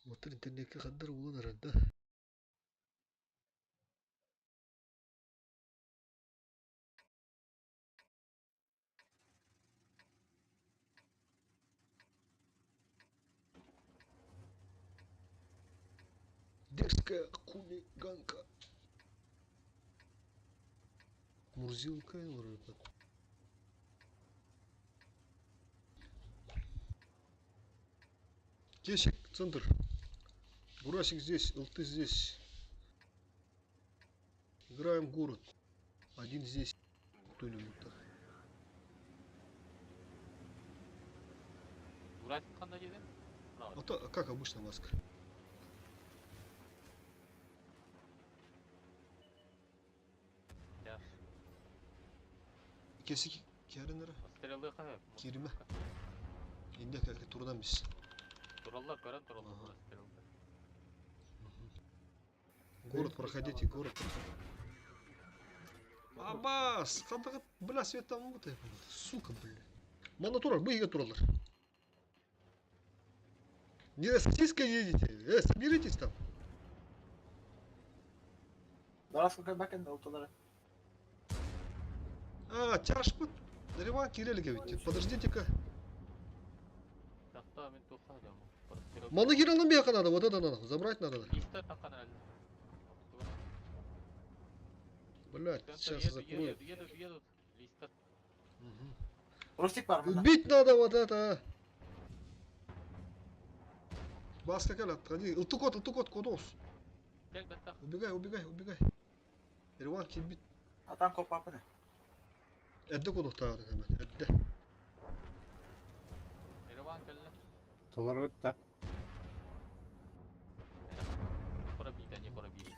Уоттар интернеккэ ханна эрэ уолан эрэр да? Дерзкая хулиганка. Мурзилка олорор Кесик, центр. Бурасик здесь, ЛТ здесь. Играем город. Один здесь. Кто-нибудь так. Бурасик ханна диэтин? А то, как обычно, маска. Кесик кәрин эрэ. Стрелы Кииримэ. Инде кэлки турунан бис. Тураллар көрөн тураллар стрелы. Город проходите, город проходите. Абас! Хантаҕыт, бля, светтаммыт, сука, бля. Манна турар, бу иһигэ тураллар. Не сосиской едете? Соберитесь там. Бараска көрбөккүн ылтылары. А, тяжпыт. Нариван киирэ ведь. Подождите-ка. Тахта мин туха дьом. Маны киирэн бияка надо, вот это надо, забрать надо. Листер таххан эрэллэр. Блять, сейчас закрою. Едут, едут, едут. Листер. Мгм. Ростик бар мында. Убить надо вот это. Баска кэл, отходи. Ылтыкот, ылтыкот, кодос. Кэл бэттэх. Убегай, убегай, убегай. Ирван киирбит. Атан коппапын. Эрдэ кодуктаҕын hemen, эрдэ. Ереван кэллэ. Толорбут да. Пробить, не пробили.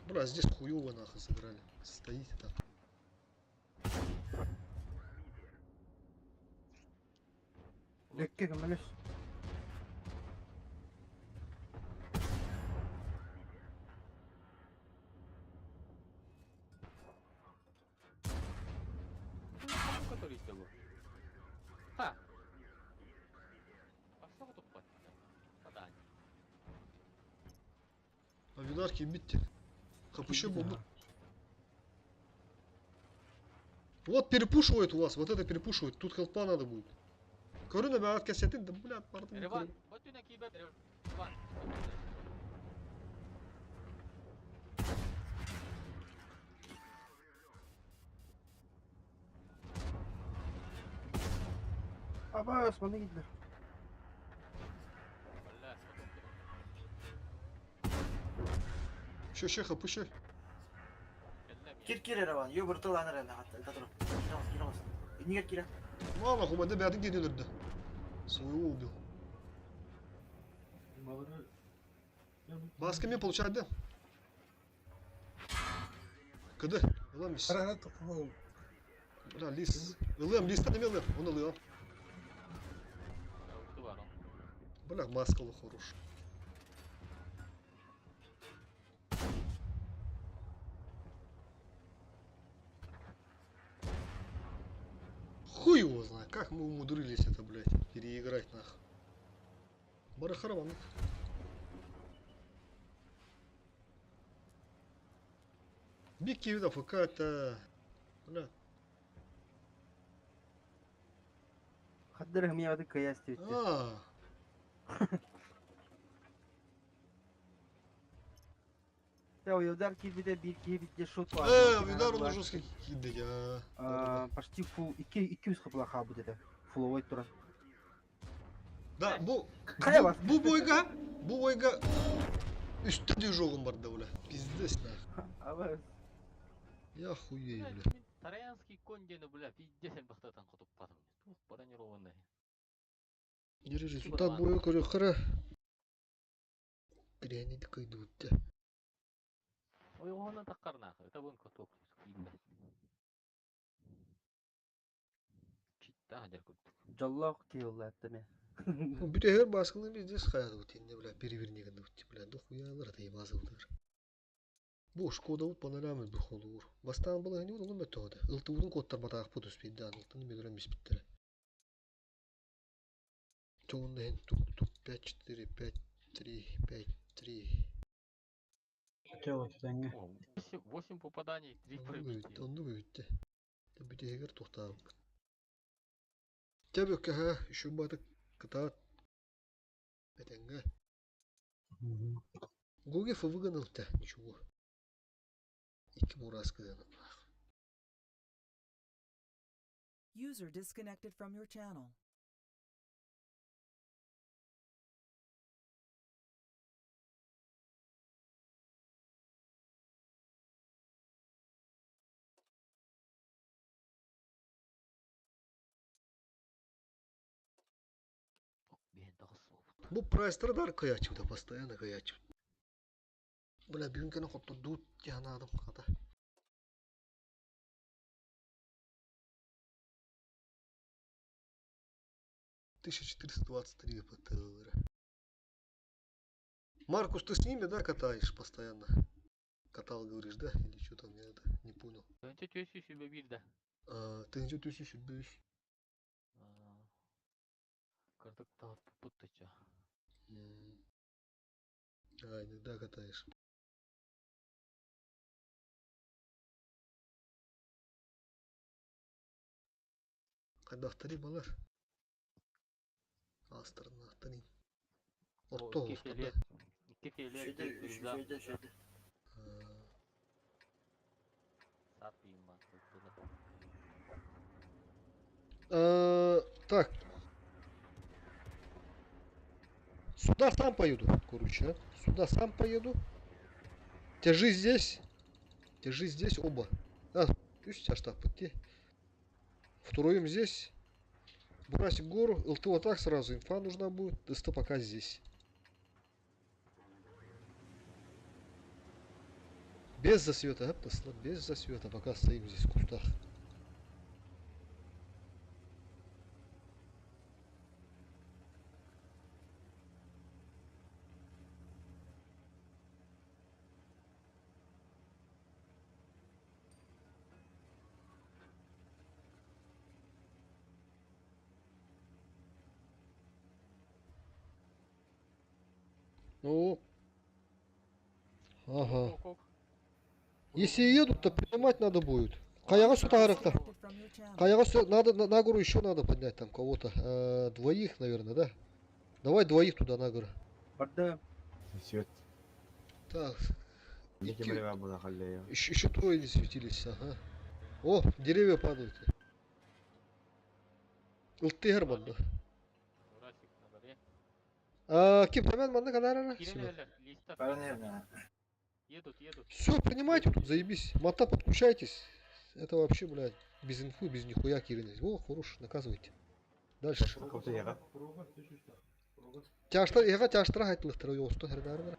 Бля, здесь хуёво нахуй сыграли. Стоите там. Лекке көмөлөс. Который сделал. Ха! Пошел тупой. Подань. Авидар киирбит. Капуще бомбу. Вот перепушивает у вас, вот это перепушивает. Тут хелпа надо будет. Көрүнэ баҕат кэсэтин, да блядь, бардым. Ереван, вот ты на кибер. Ереван. Абас, манна киирдилэр. Бля, смотри. Еще, еще, хапыще. Кир кир Ереван. Йо быртыл анар эле хатта. Ылта тур. Кире кире Иннигер кире. Мама, хумада бәдин киирдилер Своего убил. Баска мен получает, да? КД, ылам бис. Бля, лис. Ылам, листа не ылам. Он ылам. Бля, маска хорош. Как мы умудрились это, блядь, переиграть нах. Барахараман. Бики видов АФК-то. Бля. Хаддырых меня каяс тиэбиттэр. А, Дьэ, Уйдар киирбитэ биир киһи биирдэ шот Уйдар он жесткий киирдэ я. Почти фул, икки икки үс хапыла хаалбыт этэ. Фуловой туран. Да, бу Хайа бас. бу бойга, бу бойга үстэ движогум барда, бля. Пиздец, нах. Абас. Я хуею, бля. Мин Троянский конь диэни, бля, пиздец элбэхтэтэн хотуппатым. Туох бронированный. Держи, результат боя көрөхөрө. Гряни такой идут. Ойоҕоһунан таххарнаах, ытабын котуок киирбэт. Читтаах дьэр курдук. Дьоллоох киһи улаатта мэ. Бүтэһэр бааскылы пиздец хайадыбыт инне, бля, переверни гынныбыт, бля, дохуялар это ебазылдыр. Бу Шкода бут панорамы бу холуур. Бастаан балаһынньыбыт онон мөттөҕөтө. Ылтыбытын куоттарбатаахпыт успейдаан, ылтыны мөгөрөн биспиттэрэ. Чоҥун иһин тук-тук 5 4 5 3 5 3. Өтө тэҥҥэ. 8 попаданий, 3 Оннук пробития. эбит, оннук эбит дьэ. Бүтэһигэр туохтаабыппыт. Дьэ бүккэһэ, үчүгэй баатык кытаат. Этэҥҥэ. Гуги ФВГ ылта, ничего. Икки мурас кыһыныллаах. User disconnected from your channel. Бу прайстар дар кыячы да постоянно кыячы. Бля, бүгүн кene хоттордуут дьаһанаадым хата. 1423 ПТЛР. Маркус, ты с ними, да, катаешь постоянно? Катал, говоришь, да? Или что там, я это не понял. Önce төсү сүбэ биирдэ. А, ты ничего ты сүрбэс. Кырдык таһыппыт тыча. А, иногда катаешь. Хайдахтари балар. Астырнахтани. Орто Икки оста, да? фиолет. Икки фиолет. Şeyde, şeyde, şeyde. Сапима. А, так. Сюда сам поеду, короче, а. Сюда сам поеду. Тяжи здесь. Тяжи здесь оба. А, пусть аж так пойти. Втроем здесь. Бросить гору. ЛТ вот так сразу. Инфа нужна будет. ДСТ пока здесь. Без засвета, а, без засвета. Пока стоим здесь в кустах. Ну, ага. Если едут, то принимать надо будет. Каяга сюда Disconnected from your channel. Каяга сюда надо на гору еще надо поднять там кого-то. Двоих, наверное, да? Давай двоих туда на гору. Барда Свет. Так, Ники Икки- мрева була халлея. еще трое не светились, ага. О, деревья падают. Ылтыгар манна. Урасик на горе. А, ким тамен манна канарара? Кирен листер. Правильно. Едут, едут. Все, принимайте тут, заебись. Мота подключайтесь. Это вообще, блядь, без инфы, без нихуя Кирин. О, хорош, наказывайте. Дальше. Копта яга. Тяштар, яга тяштар хайтылыктыр, йоосту хердарына.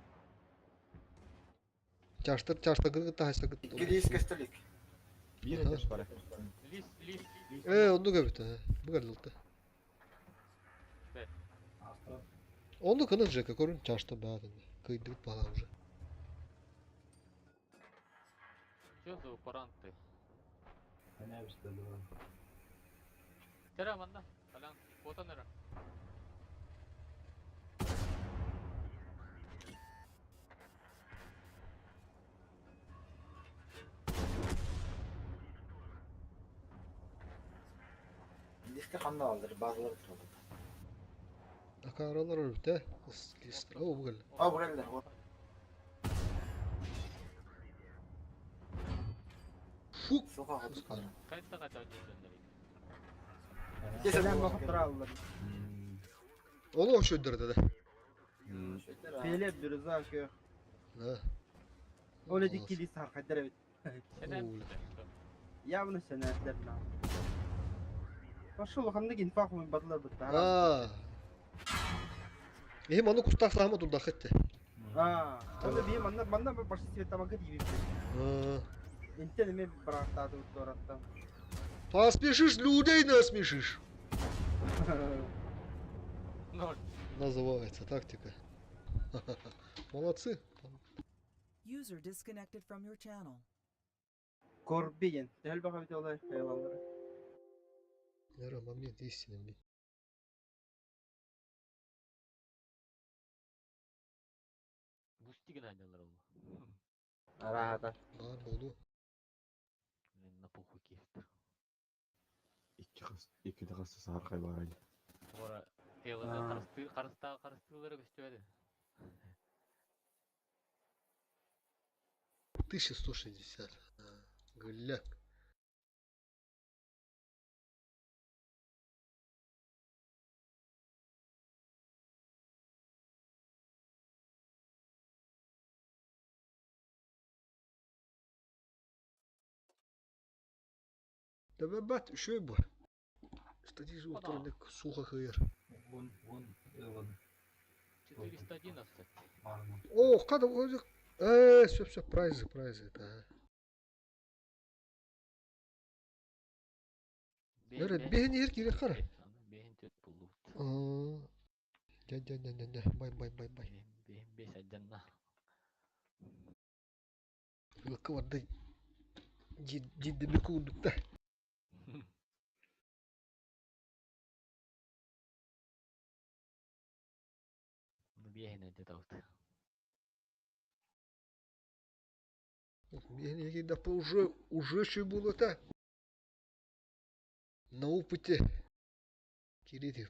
Тяштар, тяштар гыгы тахайса гыт. İki көстөлүк. Бир этеш бары. Лист, лист. Э, онду көбүт, бугарлылты. Бе. Онду кынын жека көрүн чашта баадын. Кыйдырып бала уже. Что за упоранты? Тера манна. Талян, куотан эрэ. Диска ханна алыр, базалар туралар. Акааралар өлбүтэ. Листра о бу кэллэ. А, бу кэллэ. Фук. Суха хоту. Хайта хайта дьүллэннэр. Сэлэм бохтураллар. Олох үчүгдэр да. Филипп Бирюза көх. Да. Ол эти кили сархайдар эбит. Сэнэм. Явно сэнээтлэр на. Пошел ханнык инфа хумун батылар бытта. Аа. Эһи маны кустаах саама турдах этте. Аа, оны би манна манна башты светамага диибит. Аа. Интен эме барахтааты уттараттан. Посмешишь людей насмешишь. Ноль. Называется тактика. Молодцы. User disconnected from your channel. Корбиен. Тел баха бит олай хайлалар. Наверное, момент истины. блин. Бустигин айналар ол. Арахата. Баар буолу. Мен на похуй киэстер. Икки хас, икки да хаста саархай баар ини. Ора теланы харысты харыста харыстыылары көстүбэди. 1160. А, Гля. Да бат, еще и бу. Статистика Ода. сухо хыр. Вон, вон, вон. 411. О, когда выходит. Все, все, прайзы, прайзы, да. Нөрэ, бэһин иһэр киирэ хара. Бэһин төт буллубут. Аа. Дя, дя, дя, дя, дя. Бай, бай, бай, бай. Бэһин бэс адьанна. Лыкка барда. Дидди курдукта. Бэһин адьатабыт. Бэһин иһэр уже, уже что было та. На опыте. Киирэ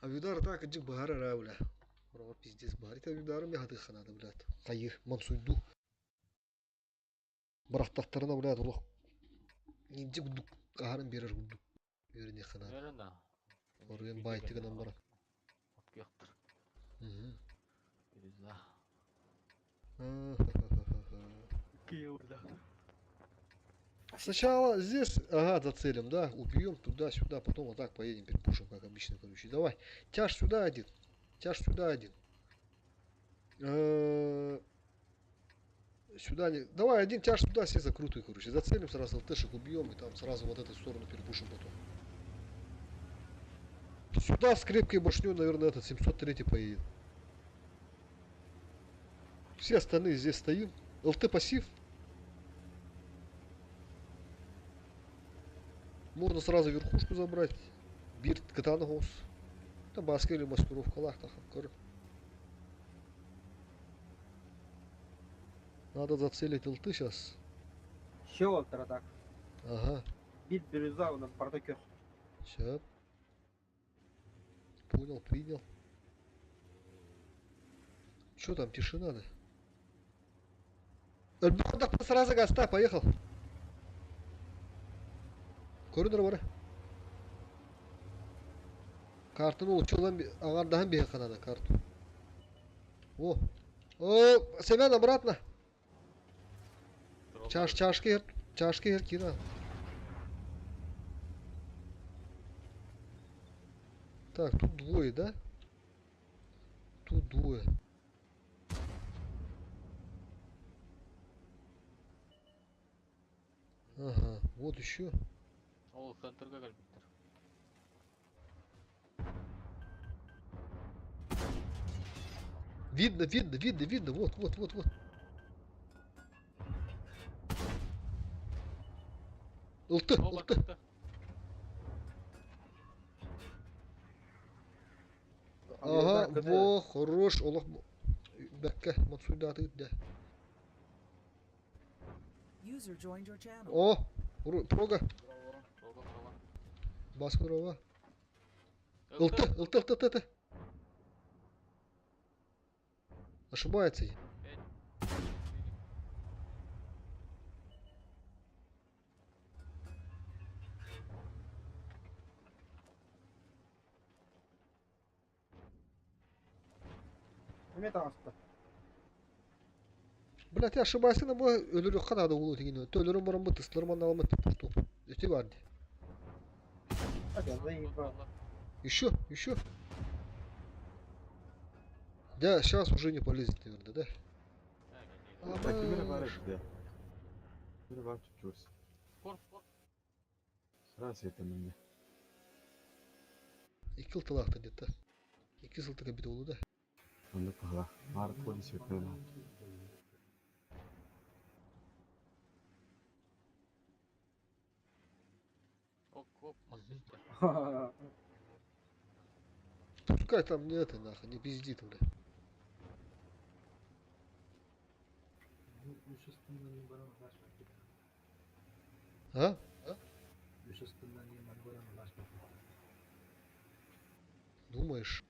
Авидар так иджик бахара ра, бля. Бро, пиздец, бахарит авидарым я хатыха надо, блядь. Хайы, мансуйду. Барахтахтарына, блядь, олох. Иджик гудук, кахарын берер гудук. Беріне хана. Нөрэ на. Орген байтыгынан бара. Откыяктыр. Мгм. Бирюза. А-ха-ха-ха-ха. Сначала здесь, ага, зацелим, да, убьем туда-сюда, потом вот так поедем, перепушим, как обычно, короче. Давай, тяж сюда один, тяж сюда один. Сюда не... Давай один тяж сюда, все закрутые, короче. Зацелим сразу ЛТшек, убьем и там сразу вот эту сторону перепушим потом. Сюда с крепкой башней, наверное, этот 703 поедет. Все остальные здесь стоим. ЛТ пассив. Можно сразу верхушку забрать. Бирт катанагос. Там баска или маскировка лахта. Надо зацелить ЛТ сейчас. Еще олтара так. Ага. Бит Бирюза у нас бардакөх. Сейчас. Понял, принял. Че там, тишина, да? Сразу гаста, поехал. Коридор бара. Картаны учулан аҥардаһан биһиэхэ наада карту. О! О, Семен, обратно! Чаш, чашка иһэр, чашка иһэр киирэ. Так, тут двое, да? Тут двое. Ага, вот еще. Ол центрга кэлбиттэр. Видно, видно, видно, видно. Вот, вот, вот, вот. Ылты, О, ылты. баттыта. Ага, во, хорош, олох бэккэ, мацуйдааты да. User joined your channel. О, прога, Прога, прога. Баскырова. Ылты, ылты, ылты, ылты, ылты. Ошибается. Эмиэ таҕыста. Блядь, я ошибайся на бу өлөрүөххэ наада буолуо тигини. Өлөрөн баран бу тыстылар манналаммыт туппустук. Ити бар дии. Заебал. Еще, еще. Да, сейчас уже не полезет, наверное, да? Так, ким эрэ баар Амаш. эбит Ким эрэ баар чугас. Кор, кор. Сразу сиэтэммин. Икки ылтылаахта где-то. Икки сылтыга бит буолуо да. Оннук баһылаах. Баар туоди сиэтэммин. Ок, ок, мастите. Пускай там не это нахуй, не пиздит, бля. А? Думаешь?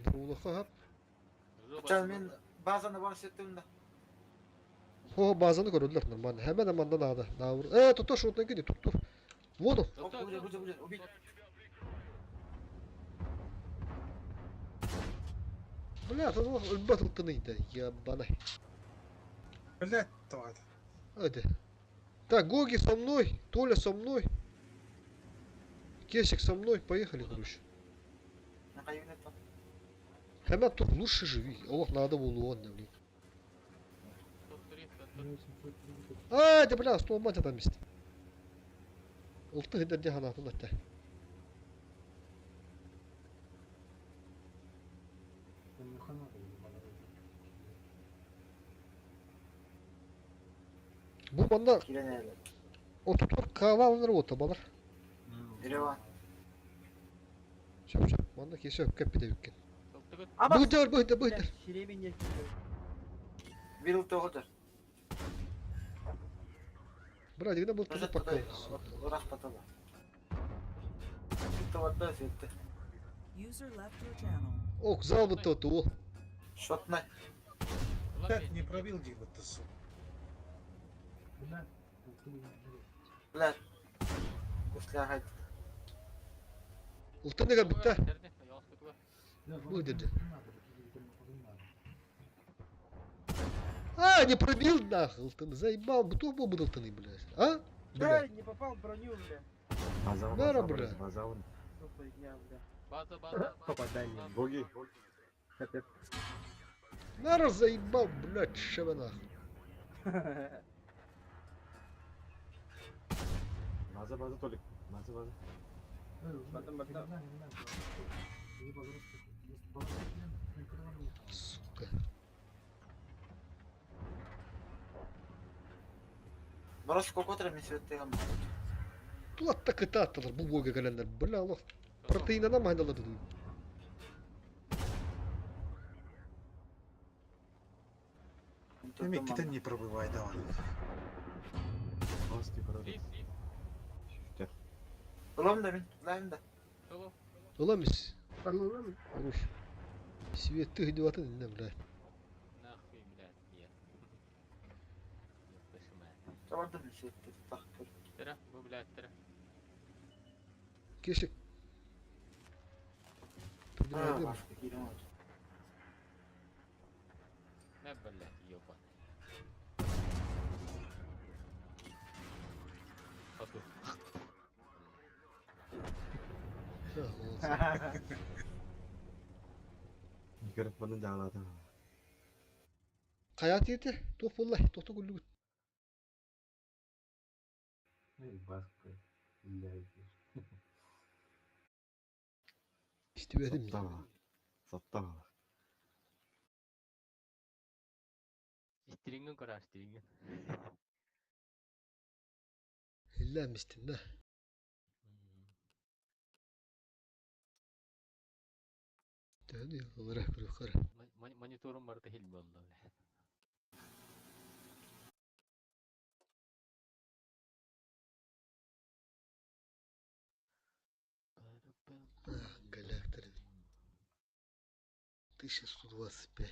Буолуха Чан мин базаны бар сеттим да. О, базаны көрөллөр нормально. Hemen hemen да надо. Навр. Тут тоже вот где тут тут. Вот он. Оп, будет, будет, будет, убить. Бля, тут өлбөт ылтыныйда. Ебаный. Блять, тварь. Hadi. Так, Гоги со мной, Толя со мной. Кесик со мной, поехали, короче. Накаюнет там. Hemen тут лучше живи. Олох надо было он, блин. Топ-3, центр. А, да бля, стол мать там есть. Ылты хидер дихана тунатта. Бу манна Кирен эле. отутор каалалар ота балар. Ереван. Сөп сөп. Манна кесе өпкеп бите бүккен. Ылтыгыт. Аба! Быдыр быдыр быдыр. Ширемин не Бир ылты оҕотор. Бра, дегенде был тоже Тоже пока. Урах патала. Сетте сетте. User left your channel. Ок, зал вот тот, о. Шотна. Блять, не пробил Дима, ты сука. Блядь. Кусляхайт. Ылтыныга битте. Быдыр. А, не пробил нахуй, ылтыны. Заебал, буту был ылтыны, блядь. А? Бля. Эй, не попал в броню, бля. База, Бара, база, бля. база, база. Что хуйня, бля. База, база, база. Попадание. Гоги. Капец. Нара заебал, блядь, шева нахуй. База, база, Толик. База, база. Потом, потом. Сука. Мороз кокотра мен сетте гам. Тулатта кытааттылар бу бойга кэлэннэр. Бля, аллах. Протеинана майналады. Эми китен не пробивай, давай. Маски, brother. Лис, лис. Шүтер. Улам да мин. Лайм да. Соло. Ыламис. Хорош. Свет ты гдеватын не, бля. Нахуй, блядь, нет. Ёпта мать. Сабардым сетте тахкыр. Тера, бу билээттэрэ. Кешик. А, Придумай. башка киирэн олордум. Не блядь, ёба. Хоту. Молодцы. Микрофону дьаалаатым. Хайа тиэтэ? Туох буолла? Туохта күллүгүт? Баска. Истибэтим. Саптаҕа. Саптаҕа. Истириҥҥин көрөр, истириҥҥин. Иллэм истим да. Төһөнү ылара көрүөххэ. Мониторум барыта хил буолла. Галактор. 1125.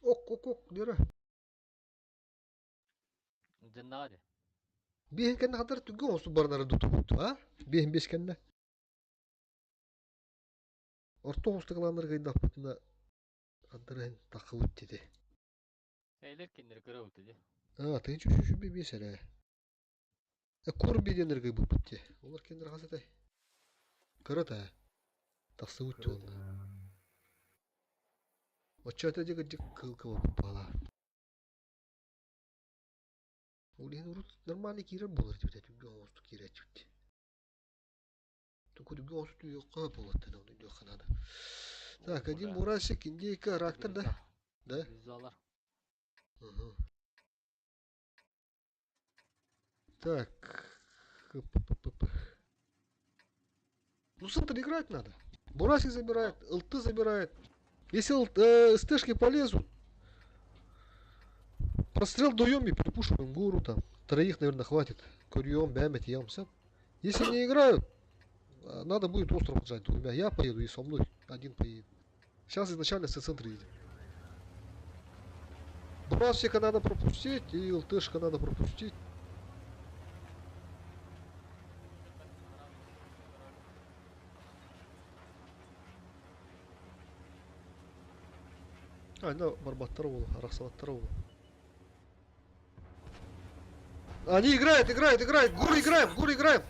Ок, ок, ок, Лера. Дьыннаҕа дии. Биэһин кэннэ хатар түгэн оҥосту баранара дутубут, а? Биэһин биэс кэннэ. Орто оҕустукалааннар кыйдахпытына хандарайын таххыбыт диди. Эйлер кинилэри көрөбүт дии. А, тыһыынча үс сүүс биэс эрэ. Э, кур бириэннэр кыйбыппыт дии. Олор кинилэр хас этэй? Кыра да. Тахсыбыт дии онно. Оччо этэ дьэ кырдьык кыыл кыбыппыт баҕалаах. Ол иһин урут нормально киирэр буолар этибит түргэн оҕустук киирээччибит. Только түргэн оҕустук үйөххө буолаттан ону өйдүөххэ наада. Так, один мурасик, индейка, рактор, да? Да? Бирюзалар. Угу. Так. П-п-п-п. Ну, центр играть надо. Бурасик забирает, ЛТ забирает. Если СТшки полезут, прострел даем и припушиваем гору там. Троих, наверное, хватит. Курьем, бямет, ям, все. Если не играют, надо будет остров отжать двумя. Я поеду и со мной один поедет. Сейчас изначально с центра едем. Бурасика надо пропустить и ЛТшка надо пропустить. А, ну, барбаттар ол, арахсалаттар ол. Они играют, играют, играют. Гору играем, гору играем.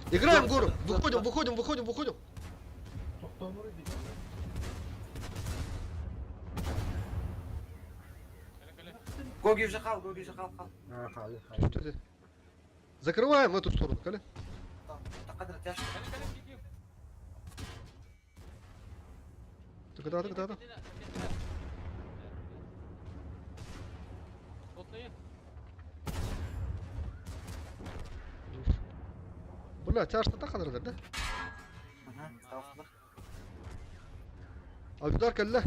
Играем гору. Выходим, выходим, выходим, выходим. Гоги уже хал, Гоги уже хал, хал. Что ты? Закрываем в эту сторону, Коля. Тақадыр тяжко. Так, да, да, да, да. Бля, тяжко так надо, да? Ага, Авидар кэллэ.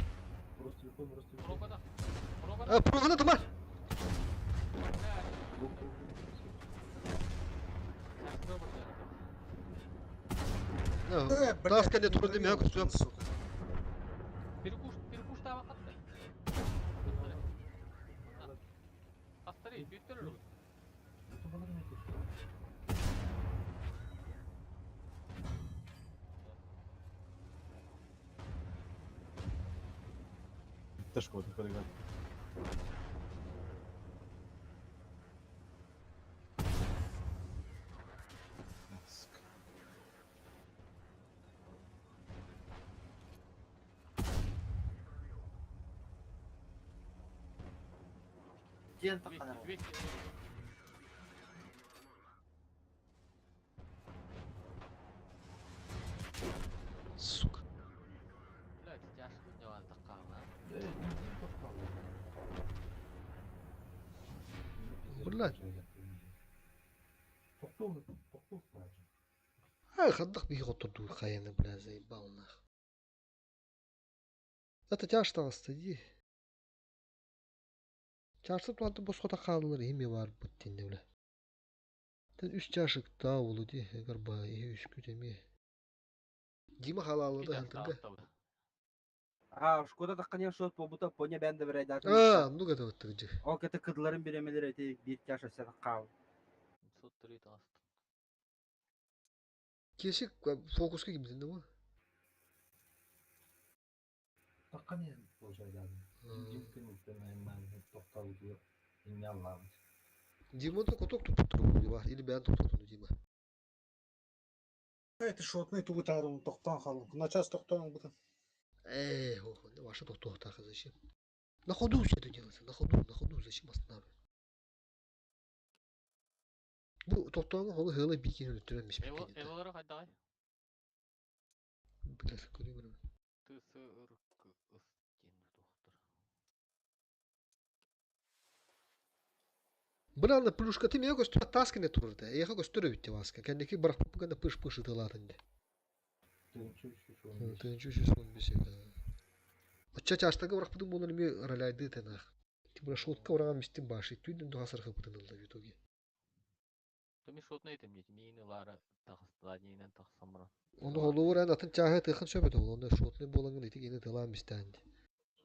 Э, проганы тымар. Э, Тас кэллэ турды мэ күтүөм. Сука. Перекуш, перекуш таба хатты. Астары, бүттөр өрүгүт. Тэшка вот подыграть. Сука. Диэн таққанар. 200. Сука. Блядь, тяжко не ван таккама. Блядь. Ай, хаддах биһи хотурдуур хайаны, бля, заебал нах. Это тяжко стади. Чарсы туанты босхота хаалылар ими бар буттинне бля. Тэн үс чашык таабылы дии, эгэр баа иһи үскүт эмиэ. Дима халаалыда хантырга. А, шкода тахханья шот буолбута поня бээн да бэрайдаатын. Аа, оннук это вот дьи. Ол кете кыдларын биремелер эти биир чаш өссө хаал. Кесик фокуска кимдин да бу? Дима то коток тупуттур бу или бээн токтотуну Дима. Это шотный тугу таарым тохтоон халым. Начас тохтоон бутын. Эй, ваша токтоохтаах зачем? На ходу все это делается, на ходу, зачем останавливать? Бу токтооҥҥо холу хыла бикин өлөттөрөн миспиккин. Эволары хайдаҕай? Блядь, көрүм. Т С Р К С диэн туохтар. Быраны плюшка ты мега көстөр таскыне турар да. Эйха көстөр эбит Васка. Кэнники барахпыгана пыш-пыш ытылаатын де. 1315. Очча чаштага барахпытын буолан эми роляйды тенах. Тибра шотка ураган мистин баши. Түйдүн духа сархыпытын ылла в итоге. Томи шотна этим дети. Миини лара тахыстыла нинен тахсамра. Оны холур эн атын чааһы тыхын сөбөт ол. Оны шотны буолангын ити кини тылаан мистаан.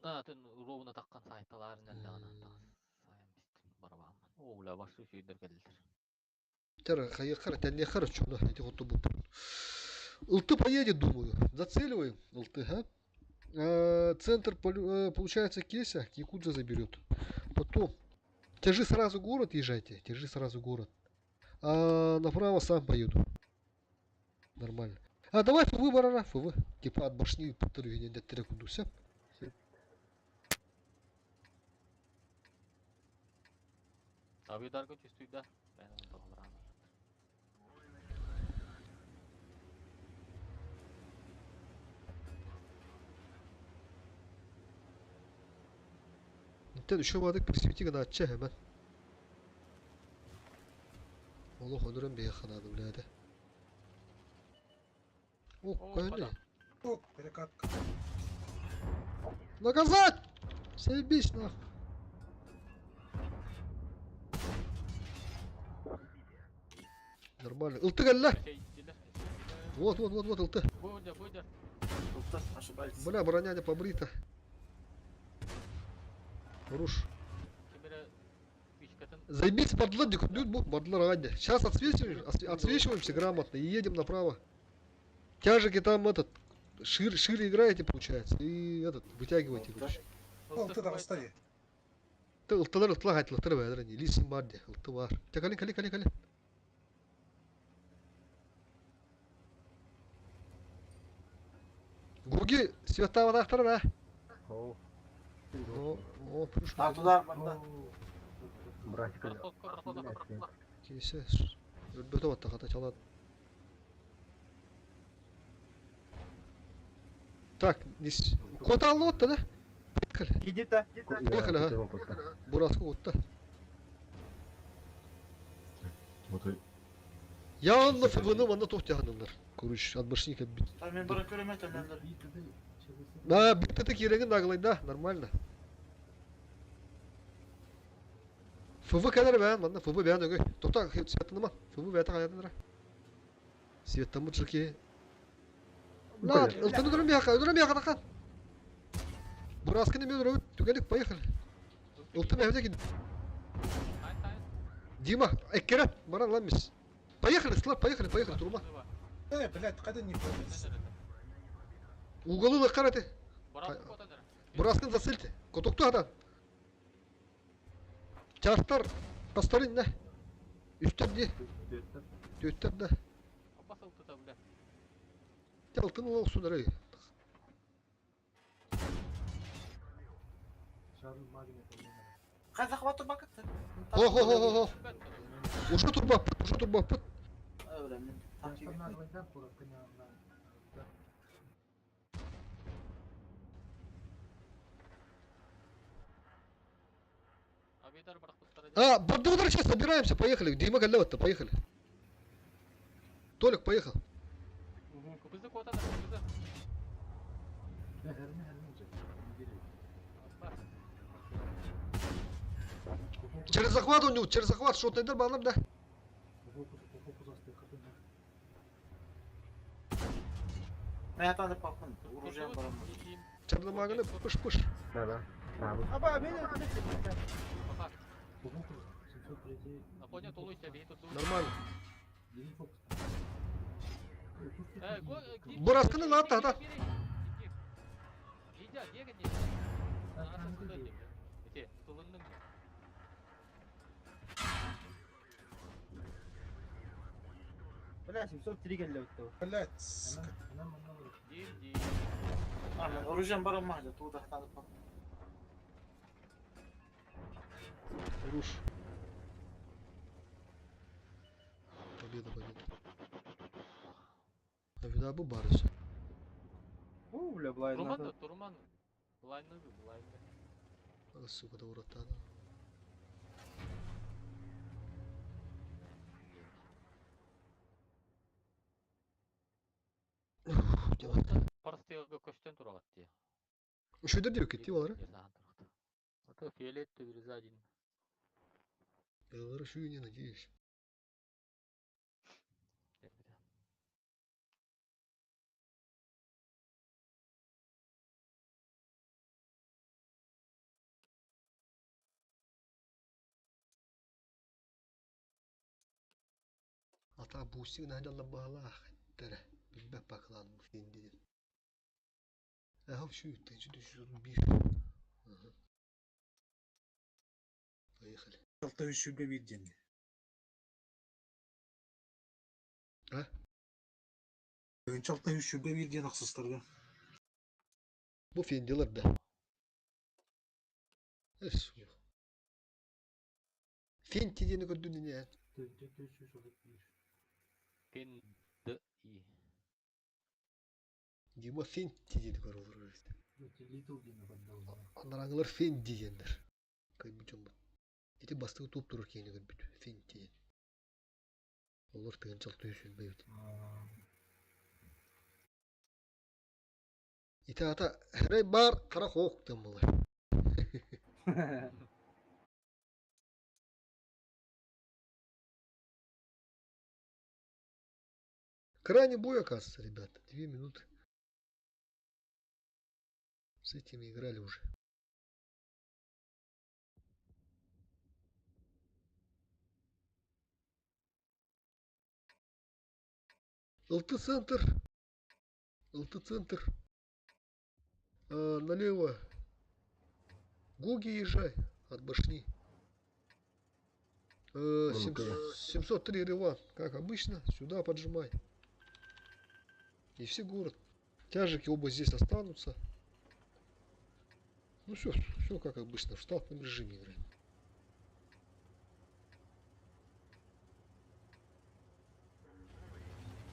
Да, атын ровно таккан сайталарын элләгән тахс. Сайын бистин барабан. О, ула башы сүйдер келдер. Тер хайыхар теннехар чуна ити хоту бу. Ылты поедет, думаю. Зацеливаем ылты, ха? Центр, получается, Кеся, Якудза заберет. Потом, тяжи сразу город езжайте, тяжи сразу город. А направо сам поеду. Нормально. А давай ФВ барара, ФВ. Типа от башни подтырю, Абидарга чувствует, да? Мен тоғырам. Интен еще бадык присвети гына атча hemen. Олох өлөрөн бэйэ ханады блядь. О, кайны. О, перекатка. Наказать! Заебись нахуй. Нормально. Ылты кэллэ. Вот, вот, вот, вот, ылты. Будя, будя. Ошибались. Бля, броня не побрита. Руш. Займись бардылар дикундют бу бардылар аганде. Сейчас отсвечиваем, отсвечиваемся грамотно и едем направо. Тяжики там этот шире, шире играете получается и этот вытягиваете короче. Ылты да встали. Ты ылтылар ылтылар хайтылар бәдер не лисин бар де ылты бар. Те кали кали кали кали. Гуги света ватахтар да. О. О, о, плюшка. Тартылар банда. Кейсе өлбөтө батта хата чалат. Так, нис. Кота алды отта да? Поехали. Кидита. Поехали, ага. Бураску отта. Вот и Явно ФВН манна тоқ тяханылар. Короче, от башника бит. Мен бұрын көремет өнелер. Да, бит это керегін наглай, да, нормально. ФВ кәлер бән, манна ФВ бән өгөй. Тоқта, светыныма. ФВ бәті қаядыныра. Светтамы жырке. На, ылтыны дұрым бияқа, өдірім бияқа тақан. Бураскыны мен өдіріп, түгелік, поехали. Ылтын әвде Дима, эккерет, маран ламис. Поехали, Слав, поехали, поехали, турма. Э, блядь, когда не поедешь? Уголы караты. Бураскын зацельте. Котокту адан. Чарттар постарын не? Үстер не? Төттер да. Алтын ол сударай. Қай захвату бакыт? Хо хо хо хо хо. Ушу турбаппыт, ушу турбаппыт. А, Бардудар сейчас собираемся, поехали. Дима Галлеват-то, поехали. Толик, поехал. Через захват у него, через захват, шотный дыр, да? Мен атаны папын, оружием барамын. Черномаганы пыш-пыш. Да, да. Аба, мен Пока. Напомню, тулуйся, бей тут. Нормально. Быраскыны латта, да. Бля, 703 келле өттө. Блять, сука. Мен оружием барамын, туда атаны папын. Руш. Победа, победа. Победа бу барысы. У, бля, блайн. Турман да, турман. Лайны, лайны. А, сука, да уротана. Парстыга көштен турагат дии. Үшөдөр деп кетти балары. Ото фиолет бир один. Балары şu не надеюсь. Ата бусиг нахда бахалах. Тере. Билбек баклан бу финди. Aha şu 331. Ага. Поехали. Алта үсүбе бирден. А? Алта үсүбе бирден аксыстарга. Бу финдилер да. Эс. Финти диэни көрдүн не? Пин Д И. Дима финти диэни көр олорор. Анараңылар финди диэннер. Кайбы бу. Ити бастыгы туп турur кейини көрбүт. Финти диэн. Олор тыгынчал түйсүлбөйбүт. Ити ата херей бар кара хоок дем була. Крайний бой, оказывается, ребята. 2 минуты. С этими играли уже. ЛТ центр. ЛТ центр. А, налево. Гоги езжай от башни. 703 реван, как обычно, сюда поджимай. И все город. Тяжики оба здесь останутся. Ну все, все как обычно, в штатном режиме играем.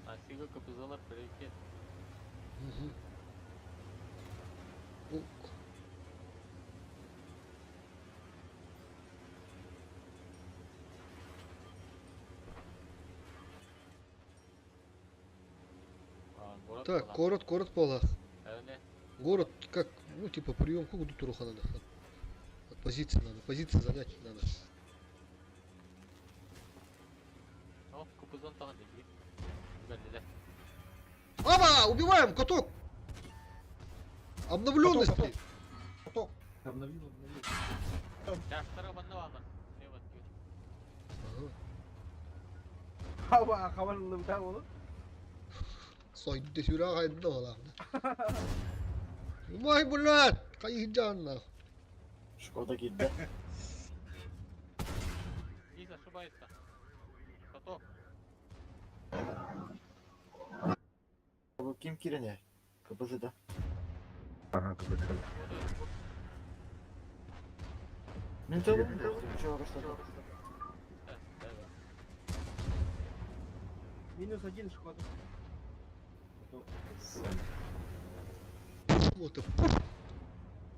А сига капызалар приоритет. Угу. А, город Так, буолар. город, город Палах. Эне. Город как, ну типа прием кугу туруха надо. От позиции надо, позиции занять надо. О, капызан тагын диги. Үгәллелер. Ава! Убиваем, каток! Обновленности! Каток. Тяжтара банна алар. Не вот. Ага. Хаба, хабарлы да болу. Сойды сүрә кайда балам. Умай блядь, кайдан нах. Шкода киирдэ. Здесь ошибается. Каток. Бу ким киирэн? КБЗ да. Ага, какой-то. Мен табым да. Чего что Да, да, да. Минус один Шкода. Вот и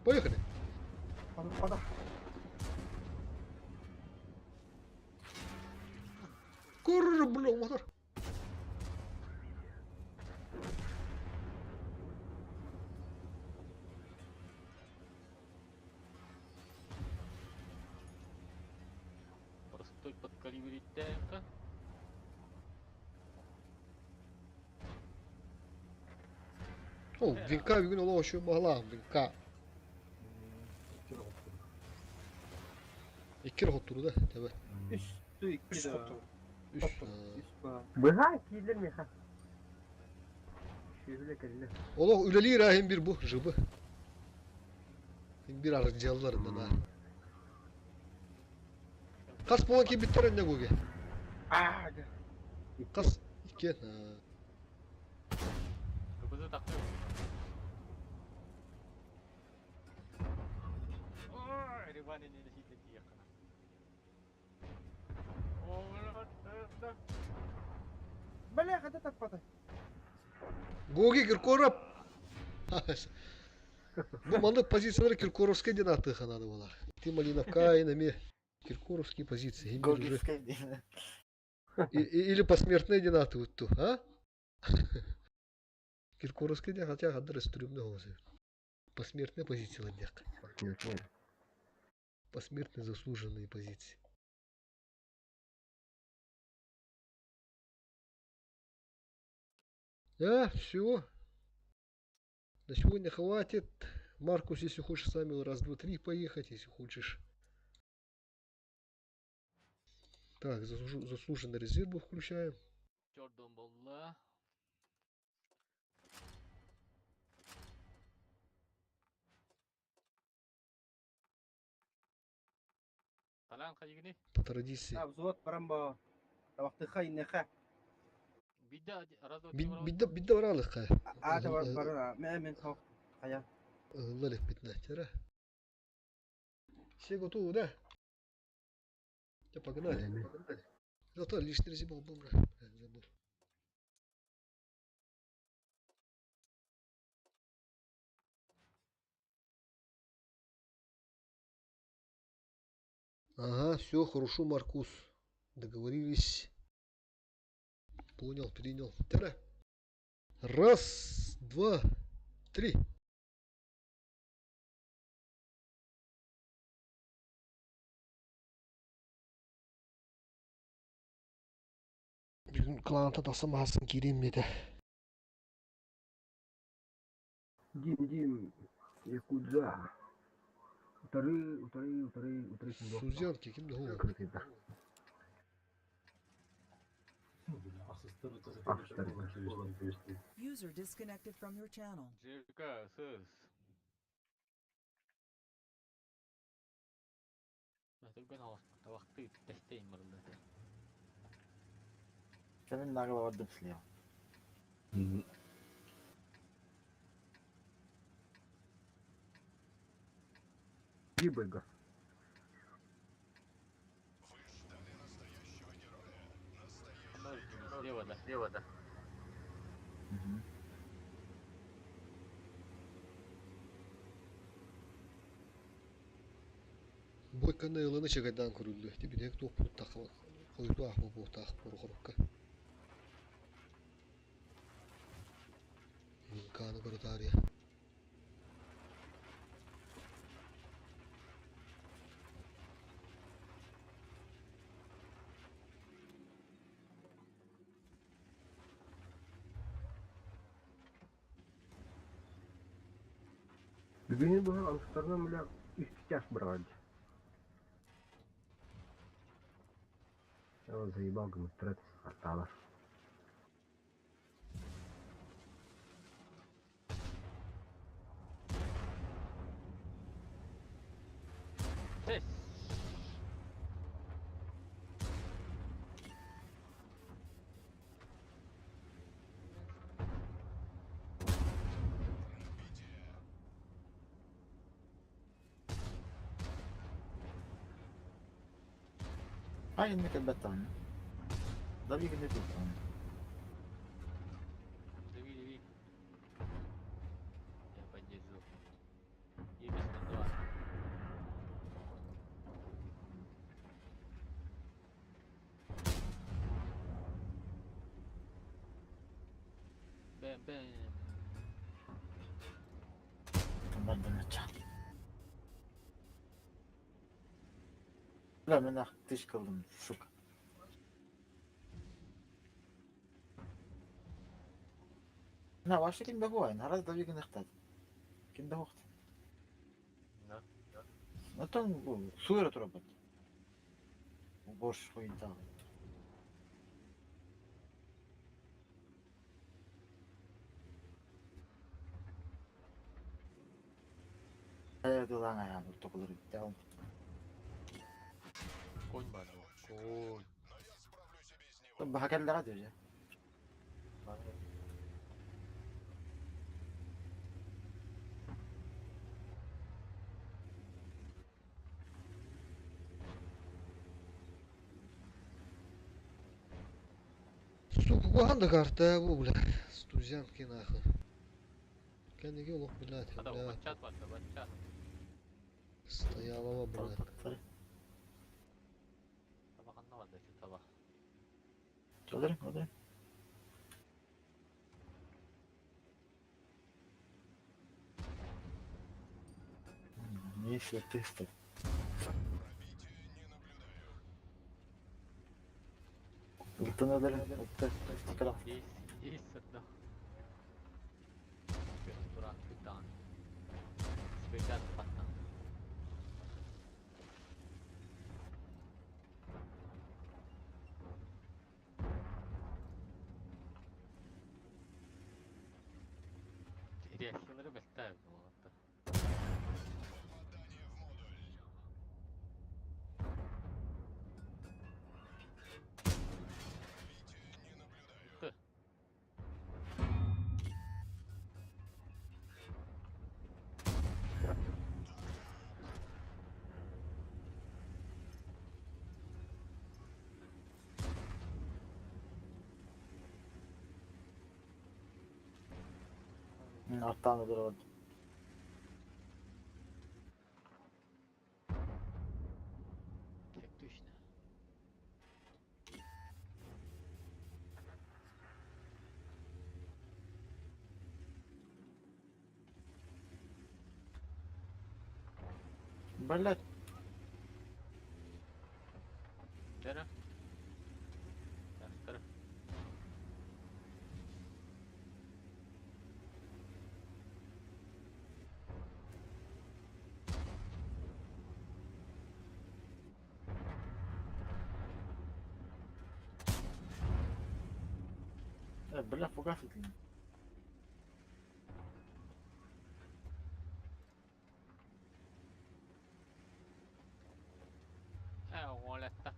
Поехали. Пода. Курр, бля, мотор. Простой подкалиберитенко. О, винка бүгүн олох үчүгэй баһылаах винка. Икки эрэ хоттору да, тэбэ. Үс, икки Үс да. хоттору. Үс. Үс ба. Быһа киирдэр миэхэ. Сүөһүлэ кэллэ. Олох үлэлиир аа иһин бир бу, жыбы. Иһин бир арыдьалларынан аа. Хас буолан киирбиттэр эннэ буге? Аа, да. Хас? Икки. Кыбызы тахсыы. Ой, Риван иннинэ сиитэ тиийэххинэ. Бля, хата таппата. Гоги Киркоров. Бу маннык позициялары Киркоровскай диэн ааттыахха наада буолар. Ити Малиновка эми Киркоровские позиции. Гогинскай диэн. Или посмертные диэн ааттыбыт ту, а? Киркоровскай диэн хотя хандар стрёмный голос. Посмертные позиции диэххэ. Посмертно заслуженные позиции. Да, все. На сегодня хватит. Маркус, если хочешь, с нами раз, два, три поехать, если хочешь. Так, заслуженный резерв включаем. Jordan буолла. Талаан хайыгыный? По традиции. А, взвод баран бо. Табахтыха иннеха. Бидде раз, два, три барабан. Бидде бидде баралык. А, да бар баран. Мэ мен тох. Хая. Ыллар битне. Все готовы, да? Да погнали. Зато лишний резибал был, бля, забыл. Ага, все, хорошо, Маркус. Договорились. Понял, принял. Тара. Раз, два, три. Бүгүн кланта тахсан маһасын киириэм этэ. Дим, Дим, Якудза. Утары, утары, утары, утары Сузянки ким да ол? User disconnected from your channel. Жека, сыс. Түргэн табахты тэстейн барылды. Senin нагло слева. Дибыга. Слева, да. Слева, да. Бойканы ыланы чагайдан көрүлдү. Тибидек туох путтах хойду ах буутаах порохорукка. Винканы көрөтаария. Бүгүн бу алыстарынан бля үс тяж брать. Я заебал гомострет портала. Тэс. Ай, не кабатан. Дави не тут. Дави, дави. Я поддержу. И без два. Бэм, бэм. Бардамача. Бля, мен ах тыш кылдым, сука. На, вообще ким да хуай, нараз дави гынахтат. Ким да хохт. Да. Оттон суура турабыт. Бош хуйта. Дылаң аян ортокулар битте. Конь бар. Конь. Баха келлеҕэ дии. Сука, куһаҕан да карта бу, бля. Стузянки нахуй. Кэнниги олох, блядь, Хата бля. баччат барда, баччат. Стоялова, блядь. Таба ханна барда, таба. Алырым, алырым. Если ты что. Ылтын өлөрүм, ылты, стикера. Есть, есть одно. Дурак, капитан. Спекат патна. Реакциялары бәстә булды. Ты. Аттан өлөр Так точно. Блять, Дәрі. Ястыр. бля, фугас этилин. Ә, оңолетта.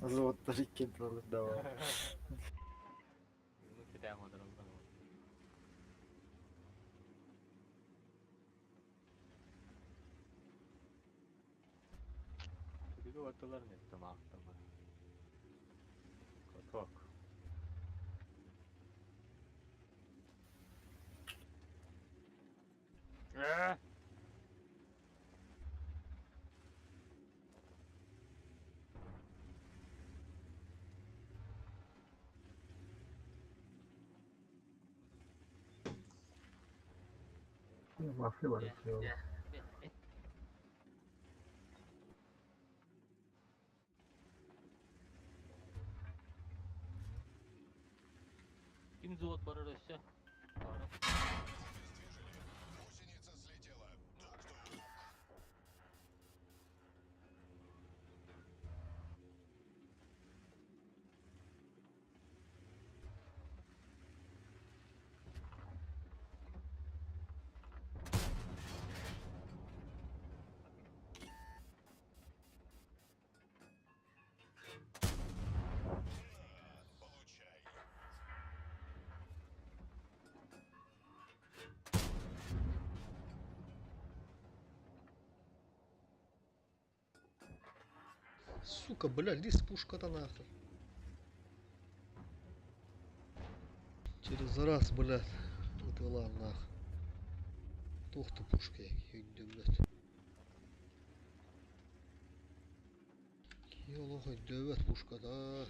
Золото иккен туралы давай. Ну, кидай отырылды. Түгү орталарын еттім ақтымы. Каток. Э! Вафли бар. Ким золот барар өссө? Сука, бля, лис пушка-то нахуй. Через раз, блядь. Ытыла нахуй. Тух ты пушка, блядь. Елохой дөбөт пушка да.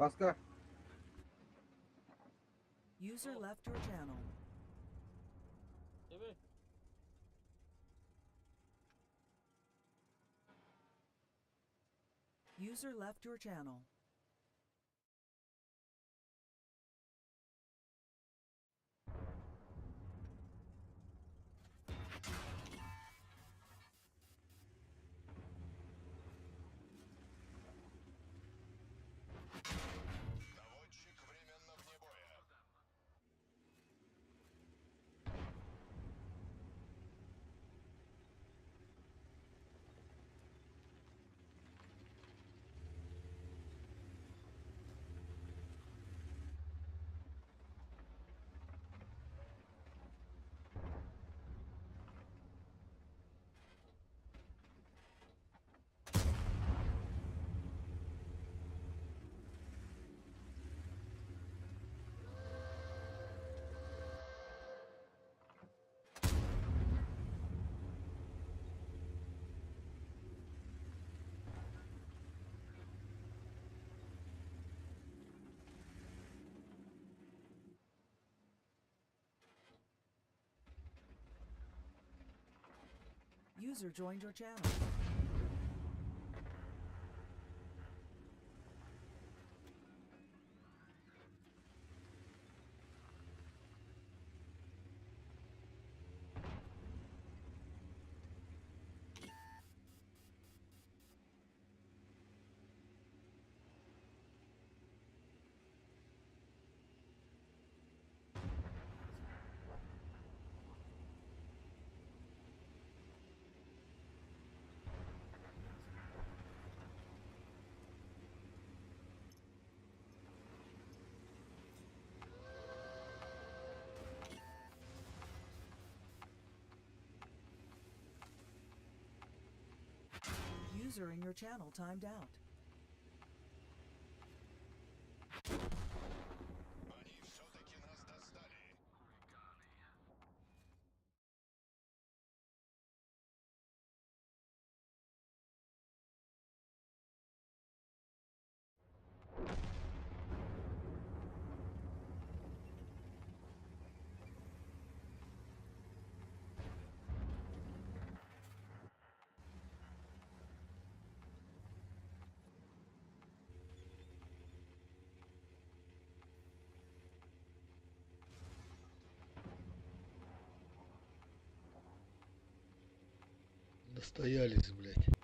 Баска. User left your channel. Тебе. User left your channel. User joined your channel. User in your channel timed out. Настоялись, блядь.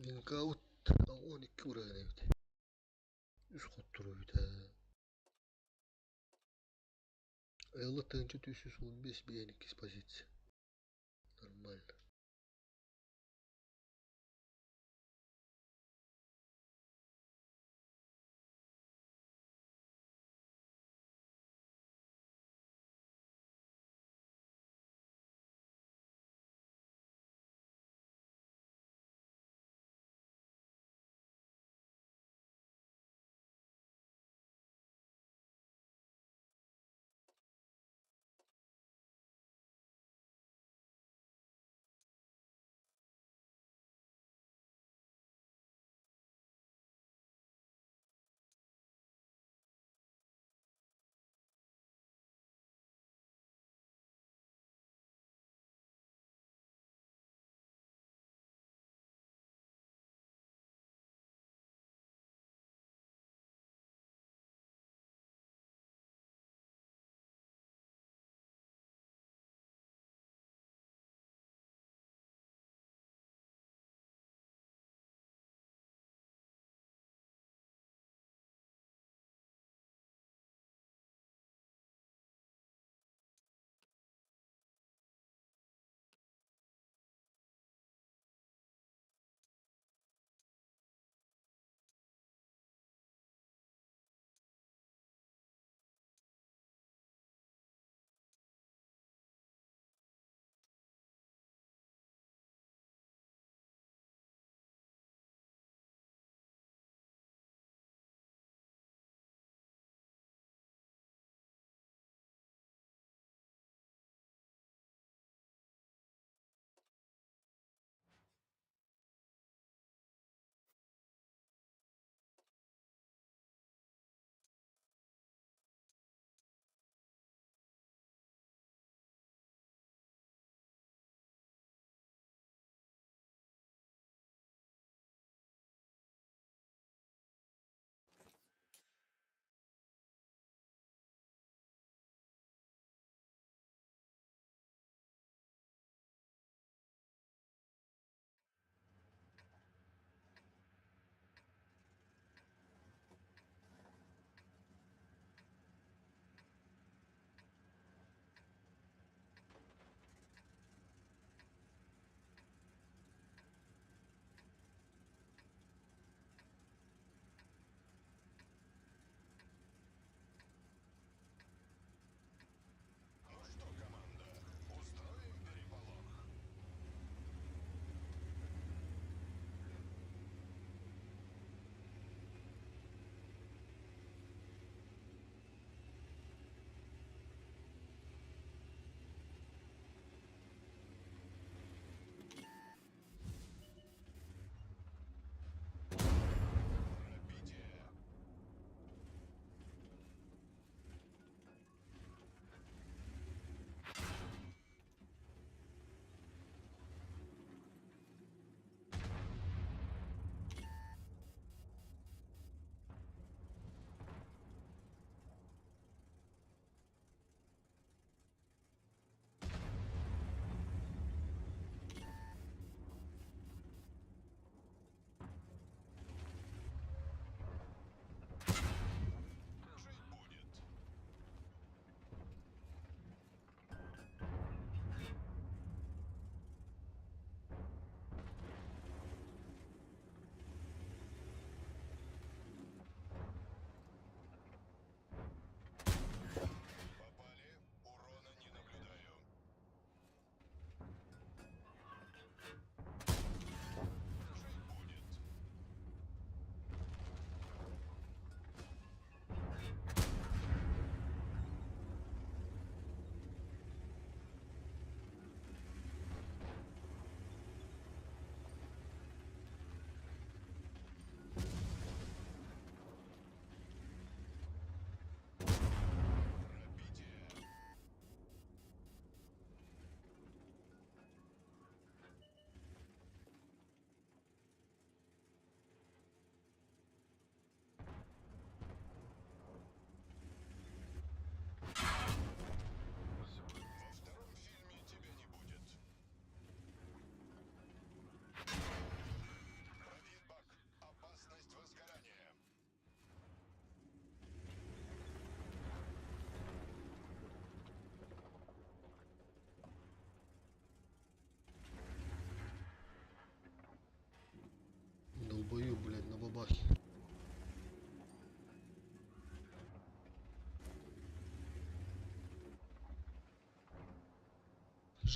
Нокаут 12 ураган эбит. Үс хоттору эбит ээ. Элла 1315 биэниккис позиция. Нормально.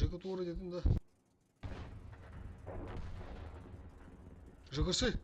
Жека туора дедин да. ЖКС!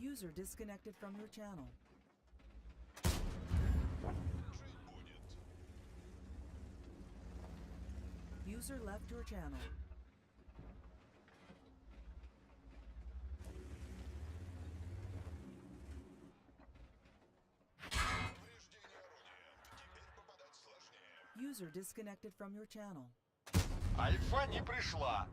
User disconnected from your channel. User left your channel. User disconnected from your channel. Альфа не пришла.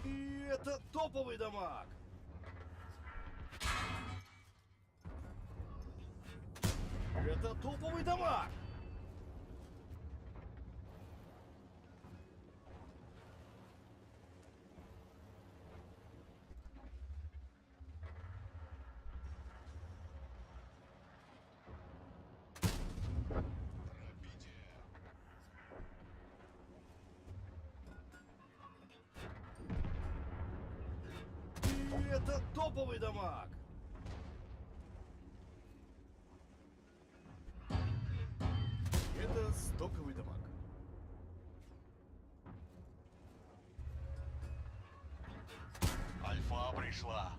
И это топовый дамаг! Это топовый дамаг! И это топовый дамаг! Это стоковый дамаг. Альфа пришла.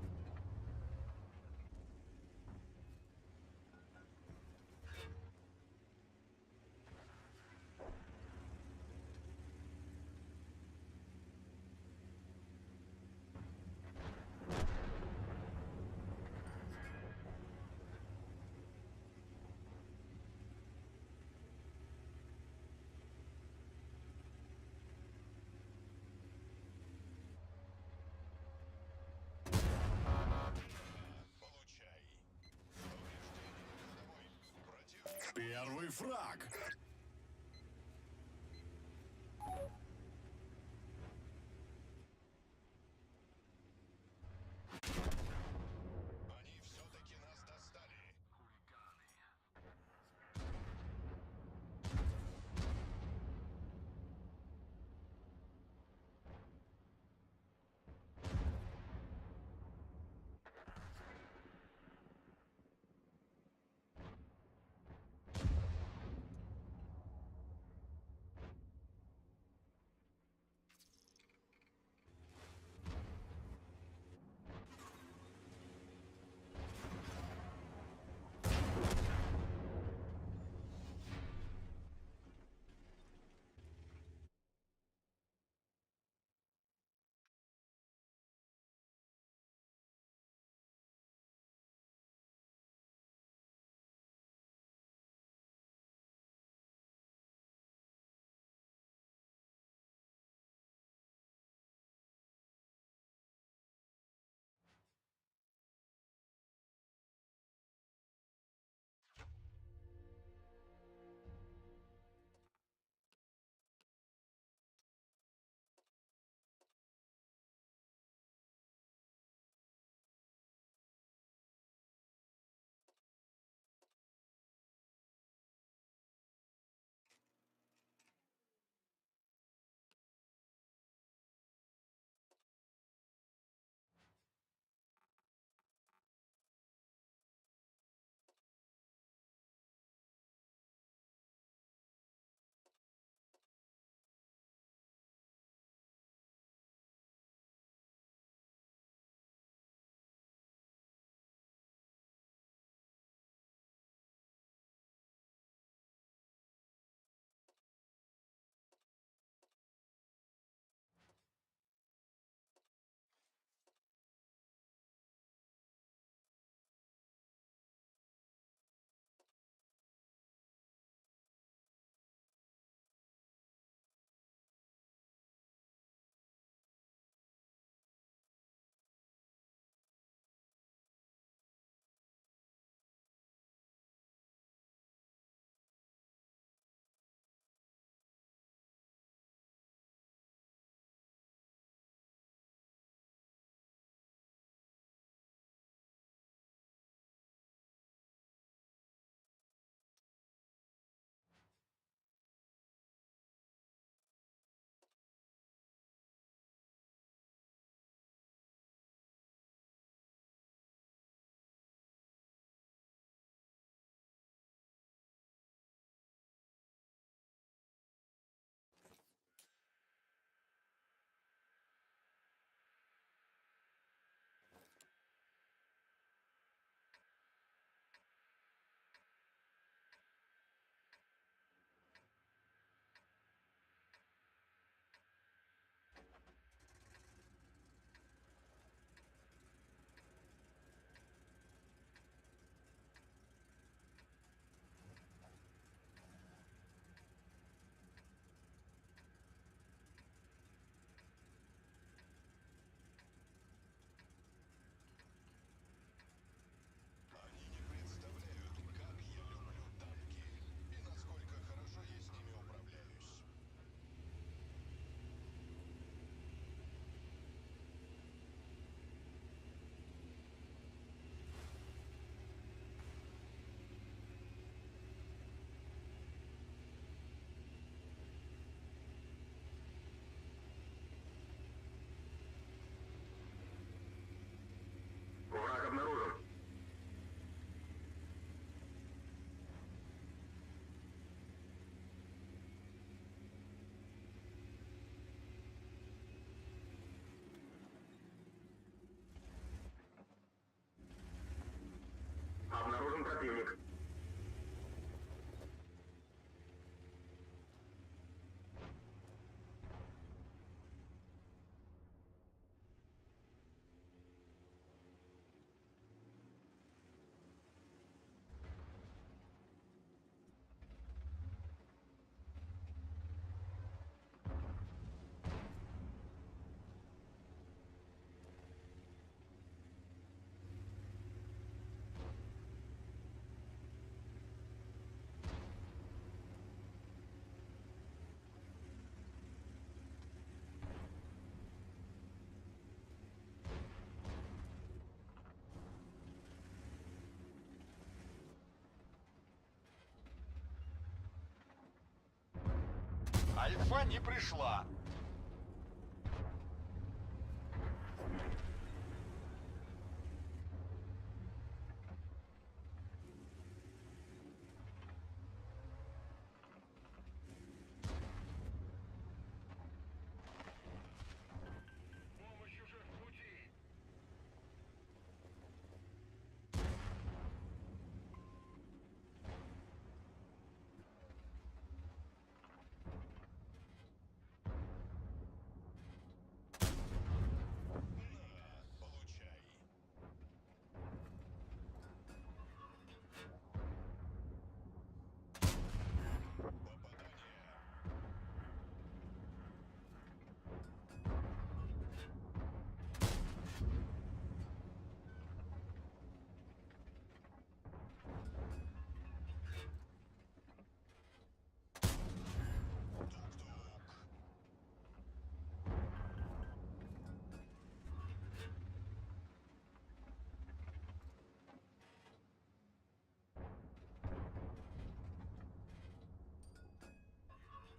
Первый фраг. Они все-таки нас достали. Противник. Альфа не пришла. Помощь уже в пути. На, получай. Попадание. Тук-тук.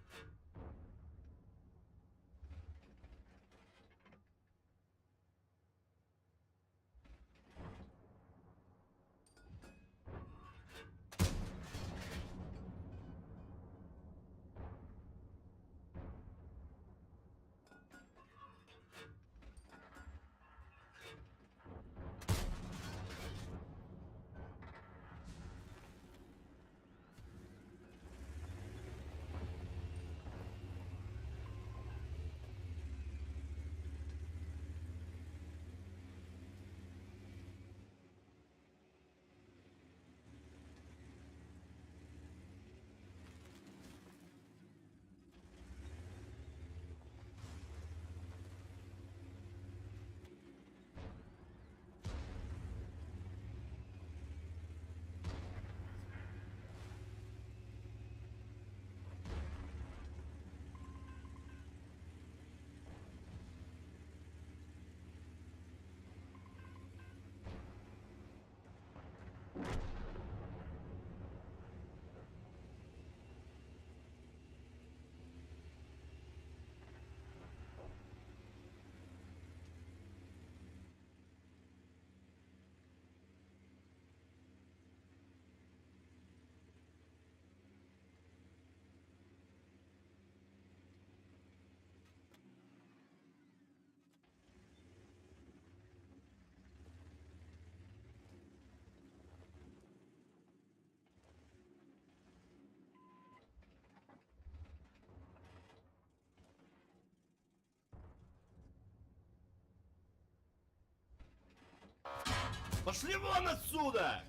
Пошли вон отсюда!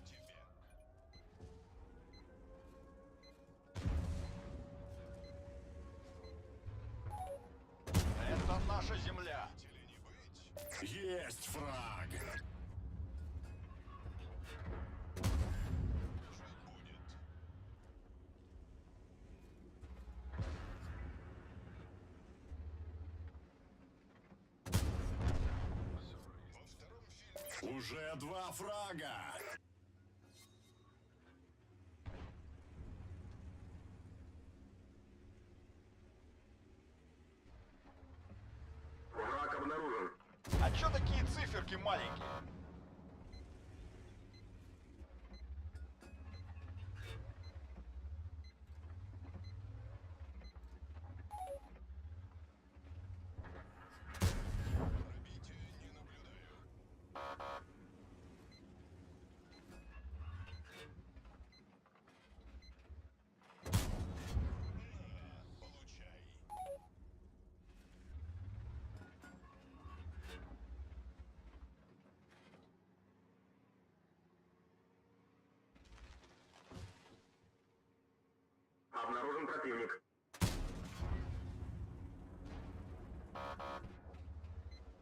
Это наша земля. Есть фраг. Жить будет. Во втором фильме уже два фрага. Враг обнаружен. А чё такие циферки маленькие? Пробития не наблюдаю. Обнаружен противник. Броня не пробита. Рикошет.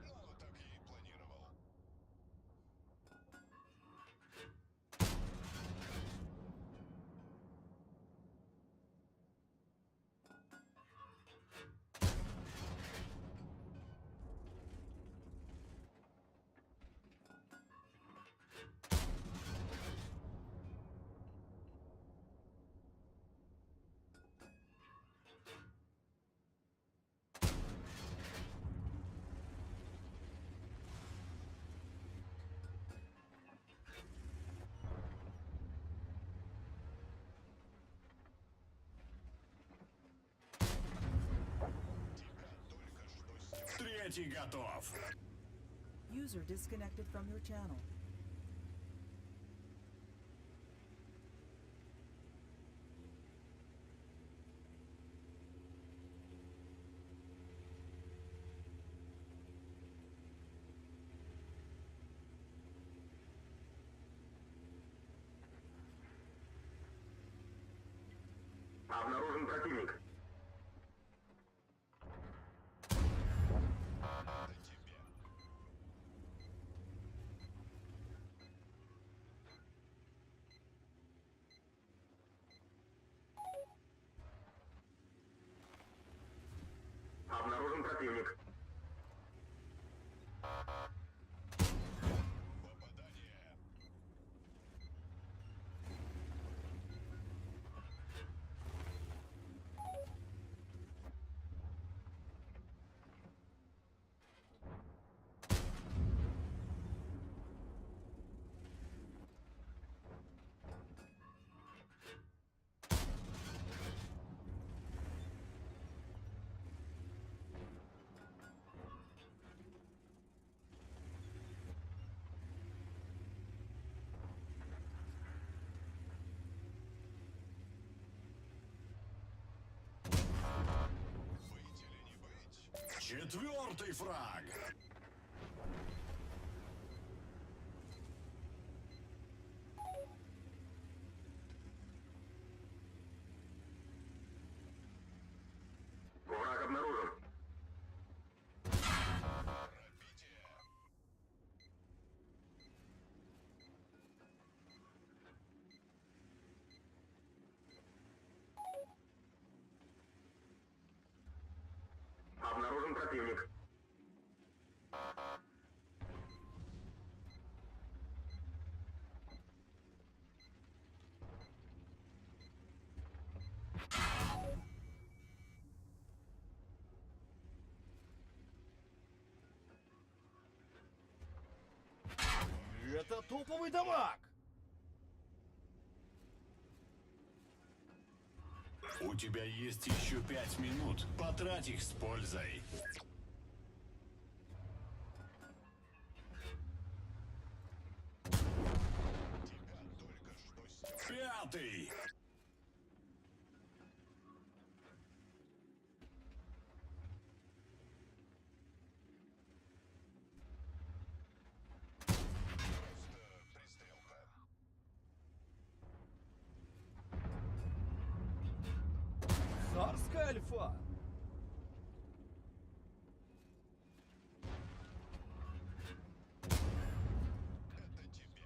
Ну, так я и планировал. Тебя только что Третий готов. User disconnected from your channel. Обнаружен противник. Это тебе. Обнаружен противник. Попадание. Быть или не быть? Четвертый фраг. Враг обнаружен. Пробитие. Обнаружен противник. Это топовый дамаг! У тебя есть еще 5 минут. Потрать их с пользой. Тебя только что Пятый! Просто пристрелка. Царская альфа! Это тебе.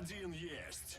Один есть.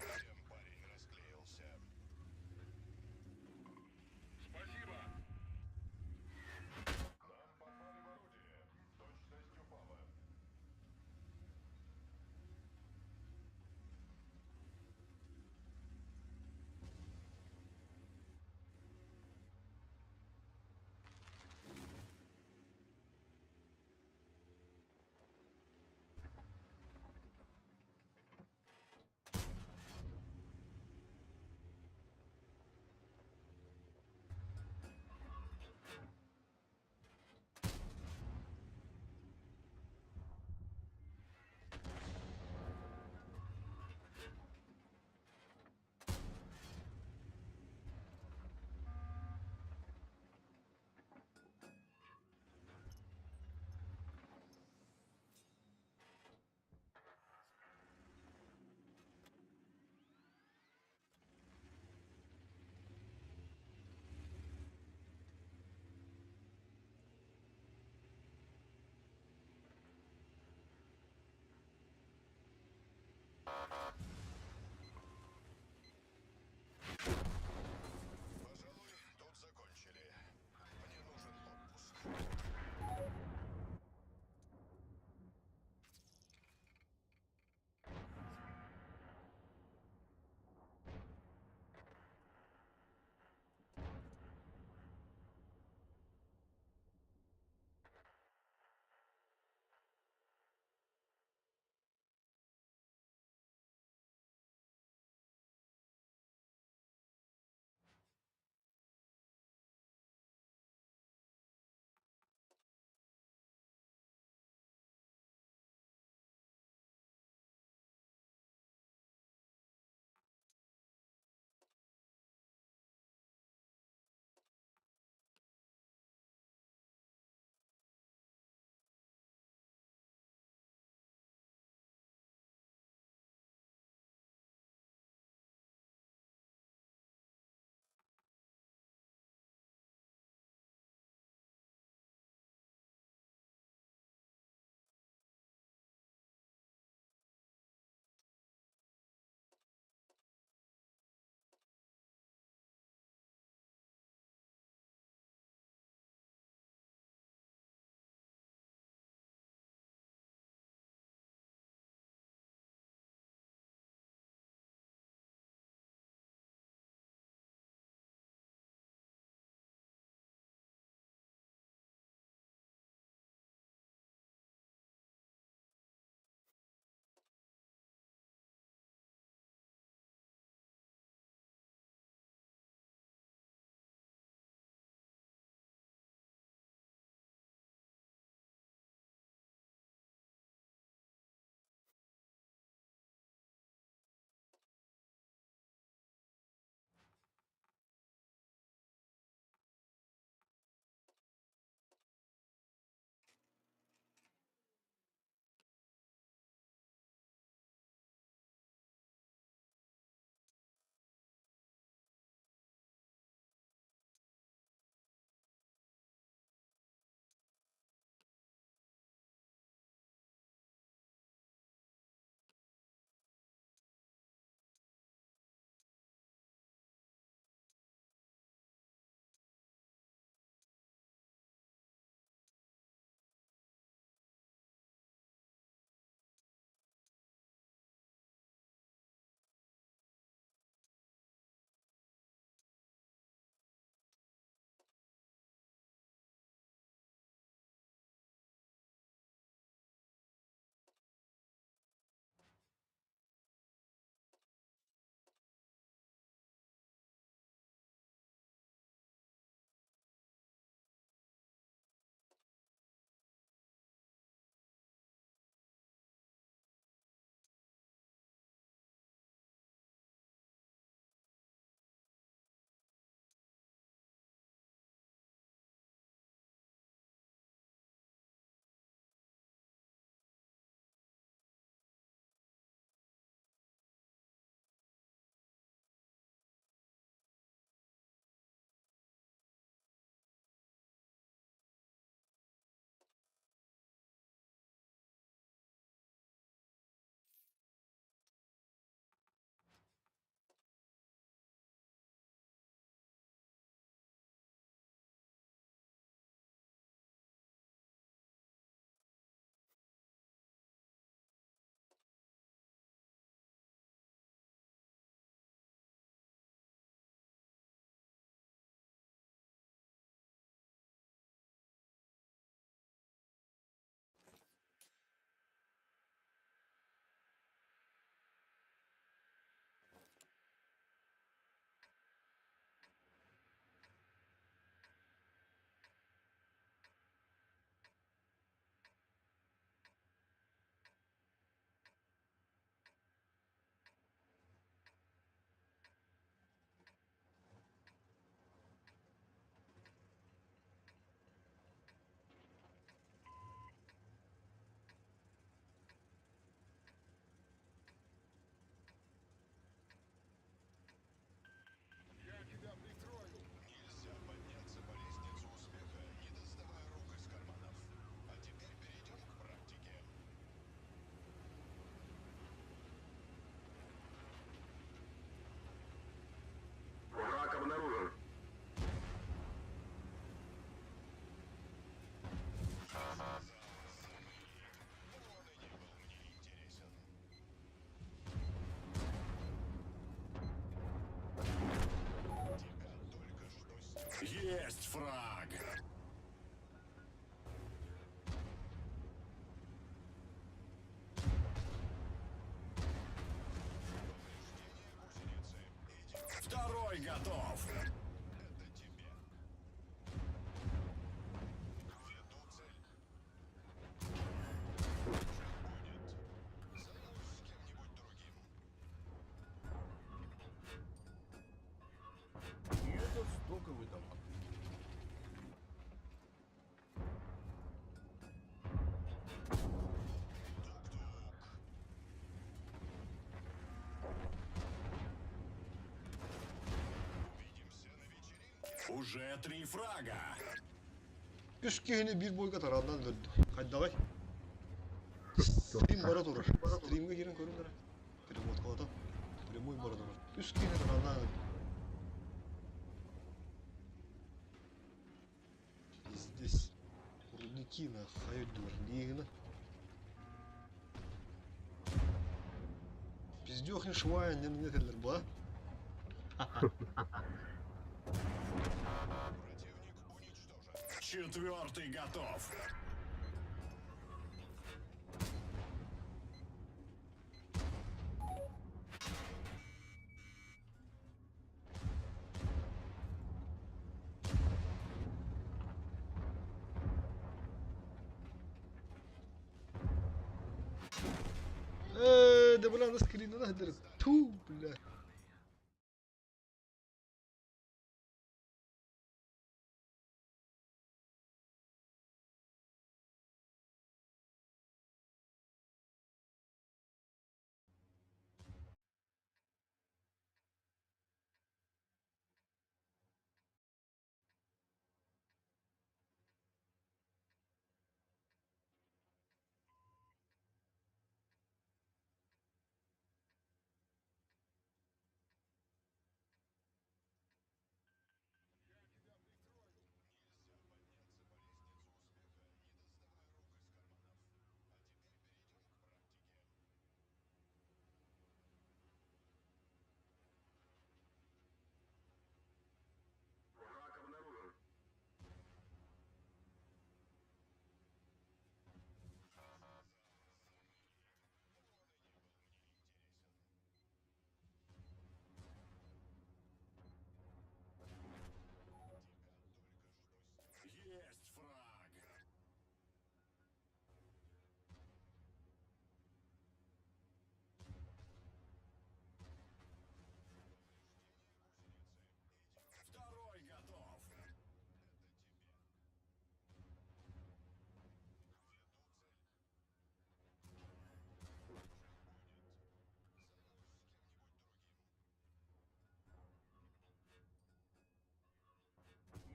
Есть фраг! Второй готов! Это стоковый томат. Уже три фрага! Үс киһини биир бойга тарааннаан өлөрдө. Хайдаҕай? Стрим бара турар. Стримҥэ киирэн көрүҥ эрэ. Перемоткалатан. Прямой бара турар. Үс киһини тарааннаан өлөрдө. Пиздец. Рудники на хайа үрдүгэр. Лигина. Пиздёхин швайн диэн этэллэр буо. Четвертый готов! Ээ, да бля, на скрин на Ту, бля. Есть фраг! Второй готов!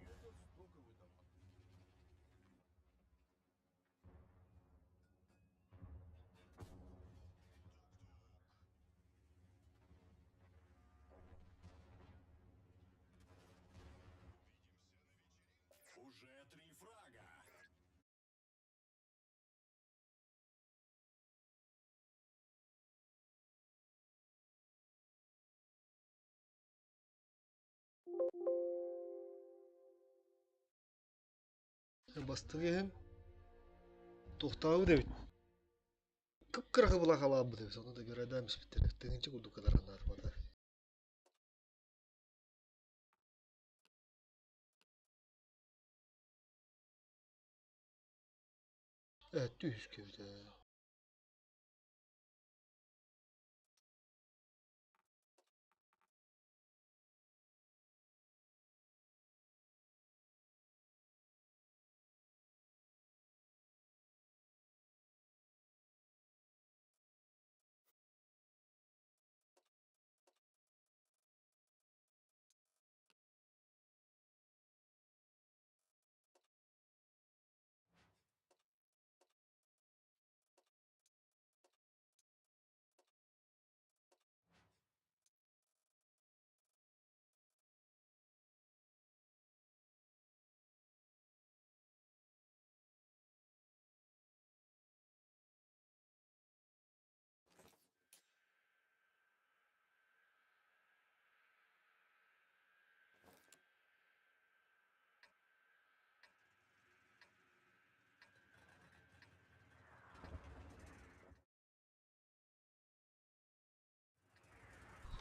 Это стоковый томат. Уже три фрага! Бастыҥ иһин туохтаабыт эбит. Кып-кыраҕы былаҕалаабыт эбит, ону да гөрөдөөн испиттэр. Тыһыынча курдук кытараннаатыбата. Ээ, түһүскэ эбит ээ.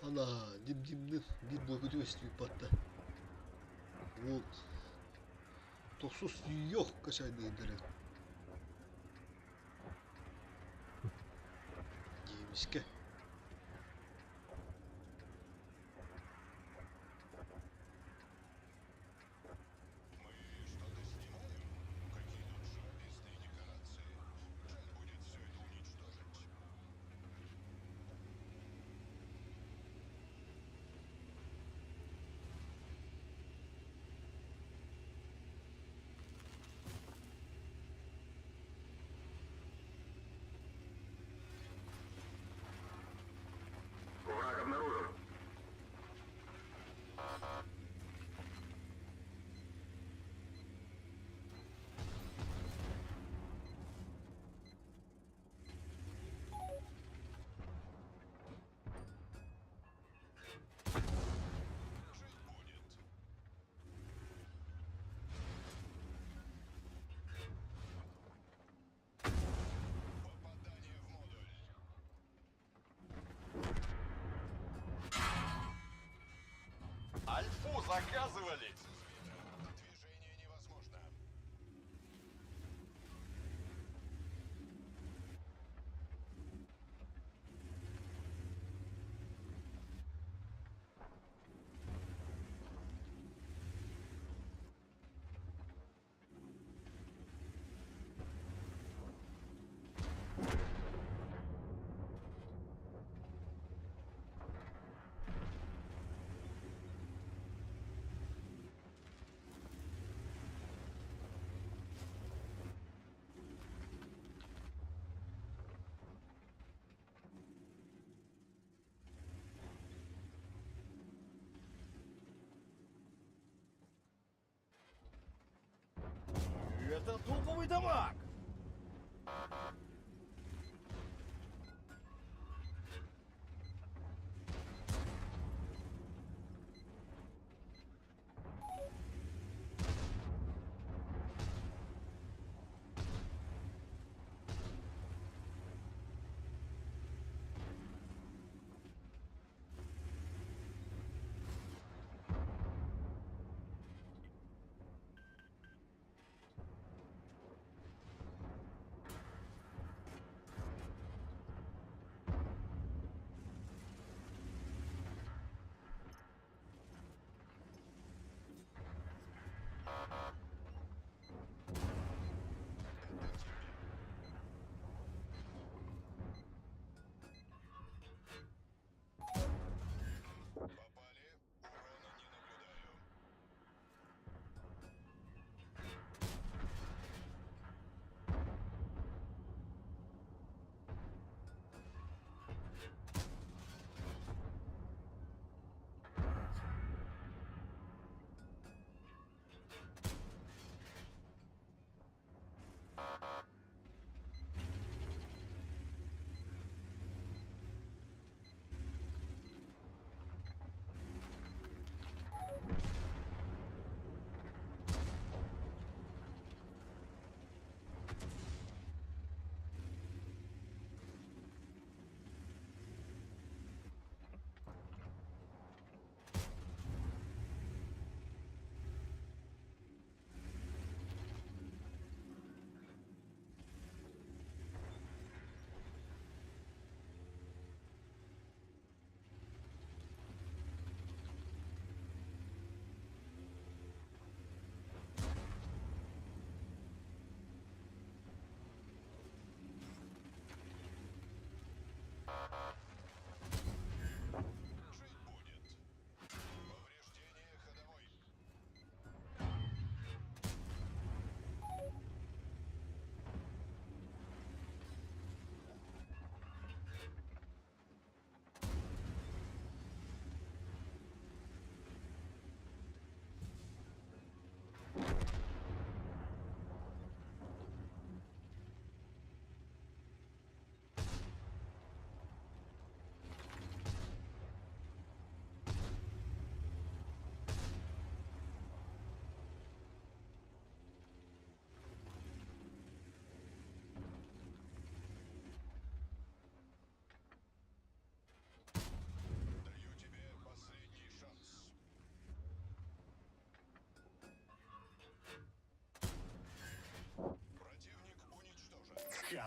Ана Дим-Димнин биир буойгуту эстибит Уол тохсус сүһүөх качайдыырдары Диэмискэ Мы что-то снимаем? Какие тут живописные декорации. Жаль будет все это уничтожить. Враг обнаружен. Жить будет. Попадание в модуль. Альфу заказывали! Движение невозможно. Это топовый дамаг!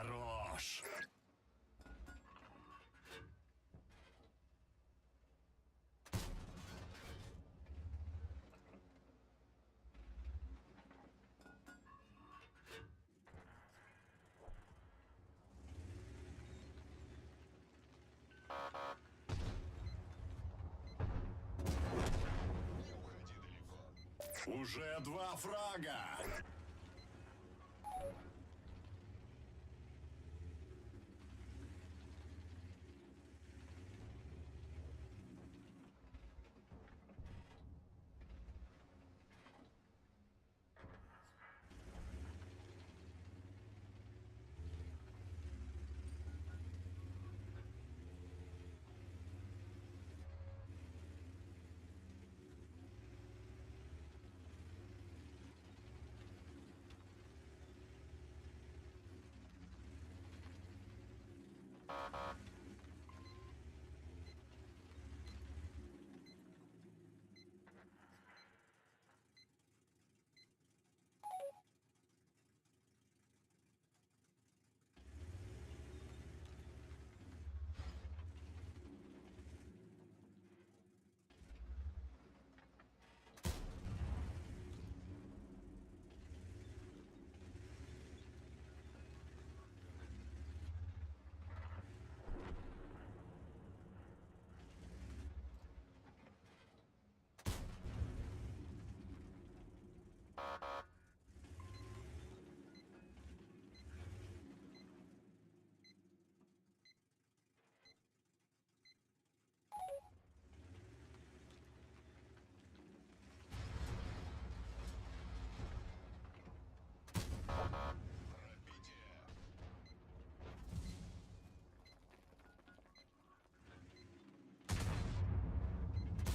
Хорош! Уже два фрага!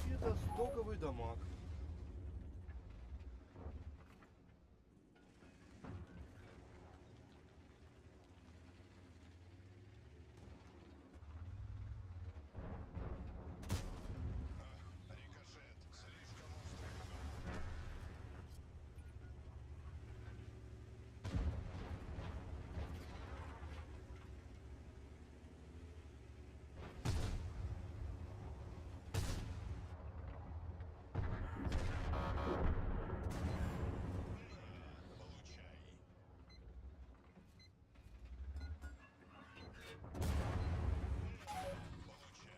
Это стоковый дамаг. Рикошет! Слишком острый угол. Получай. Получай.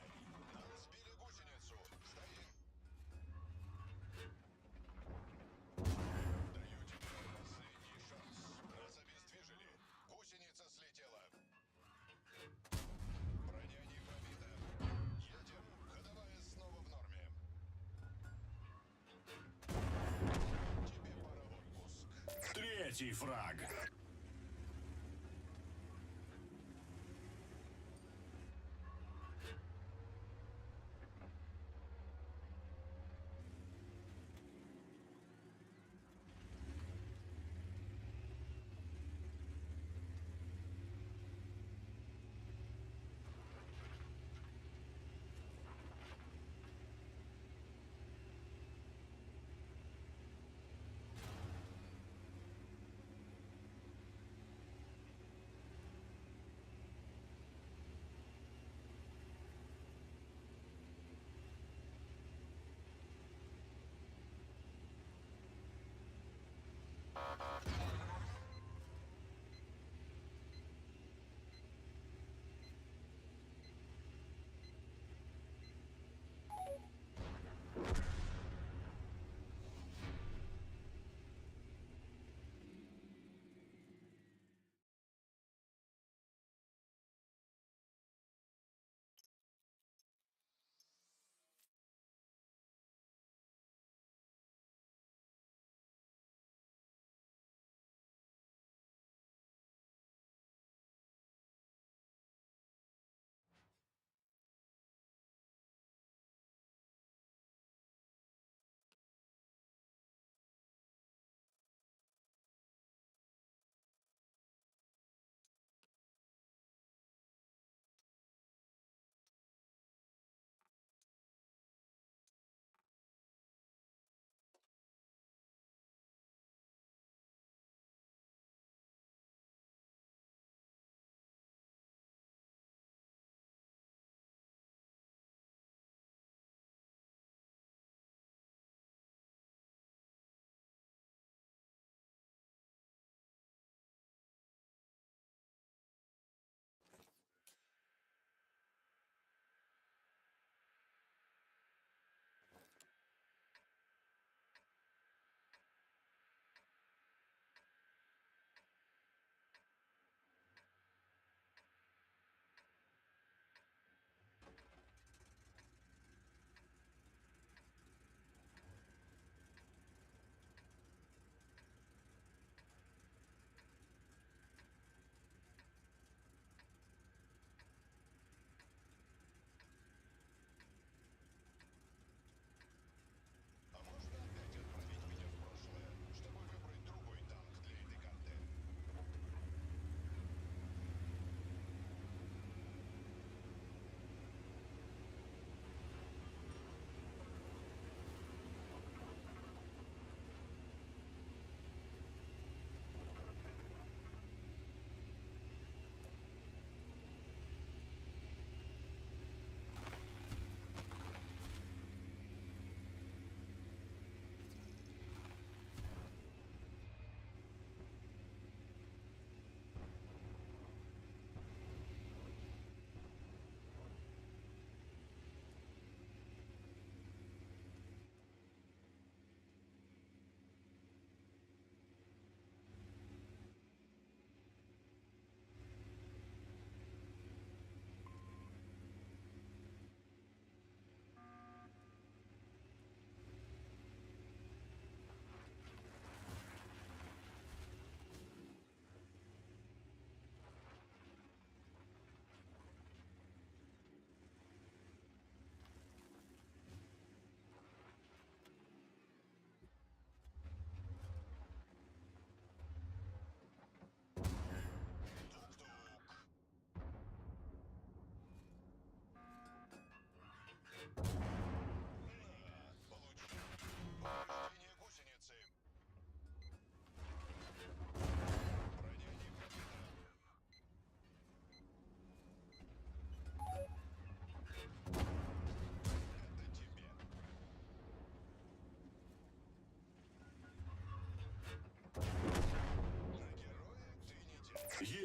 Нам сбили гусеницу. Стоим. Даю тебе последний шанс. Нас обездвижили. Гусеница слетела. Броня не пробита. Едем. Ходовая снова в норме. Тебе пора в отпуск. Третий фраг.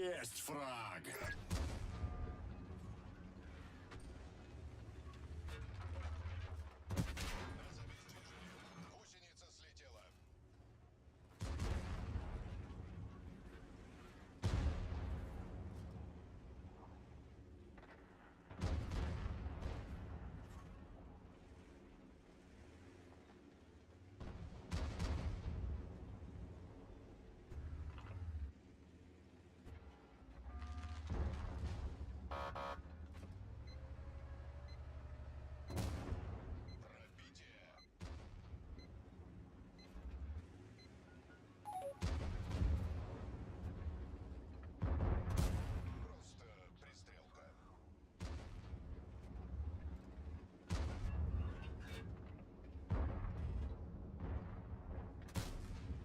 Есть фраг! Нас обездвижили. Гусеница слетела. Пробитие. Просто пристрелка.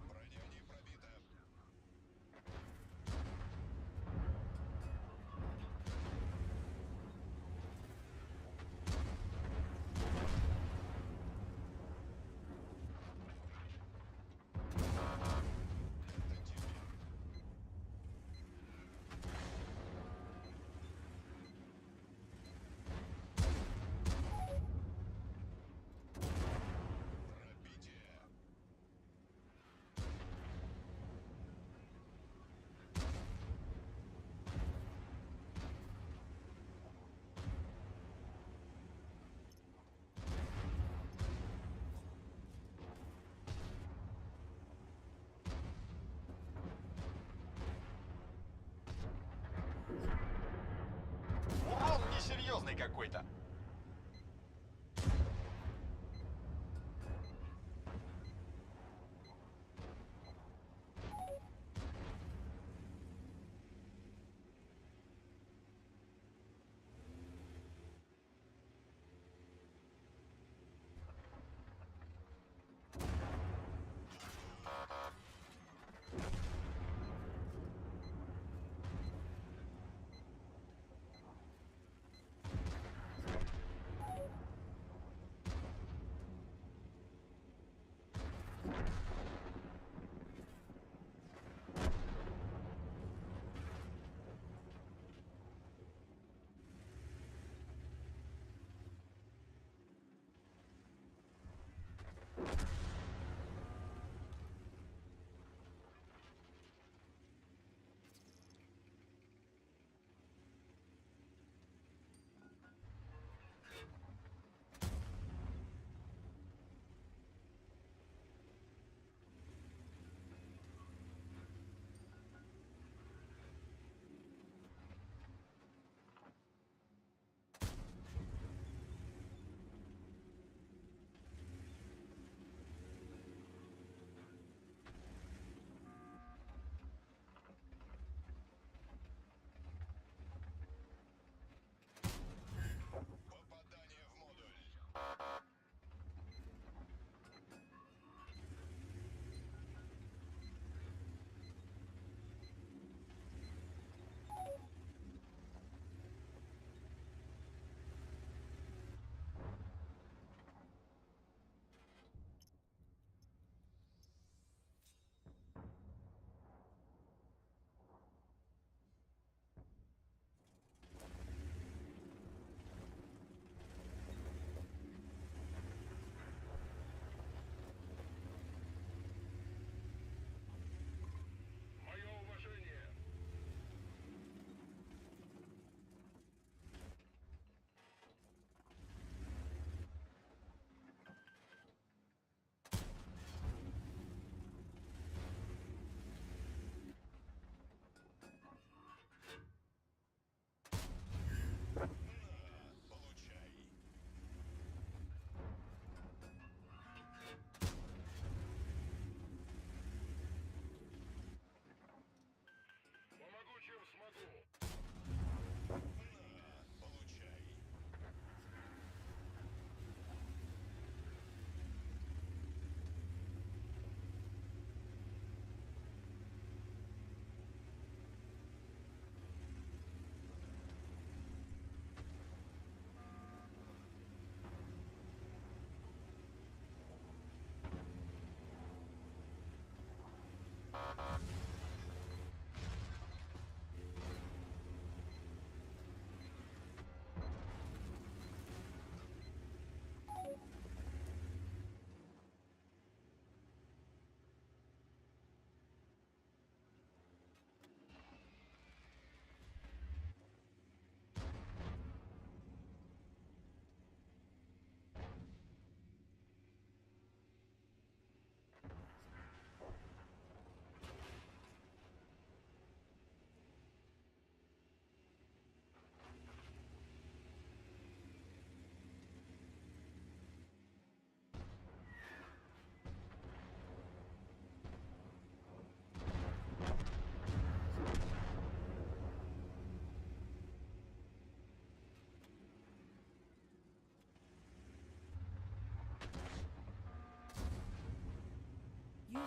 Броня не пробита. Это тебе. Пробитие. Урон несерьезный какой-то.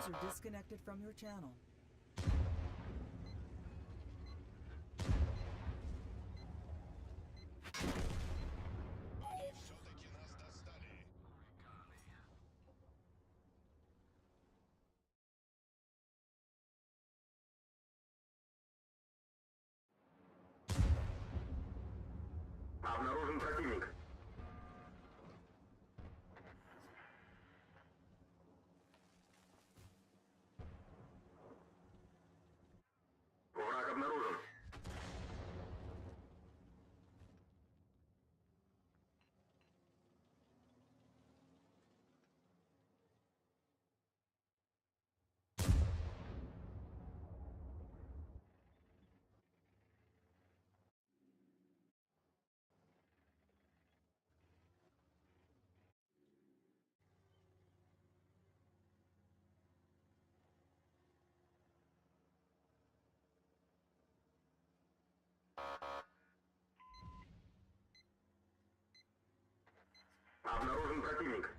User disconnected from your channel. Они все-таки нас достали. Обнаружен противник. Враг обнаружен. Обнаружен противник.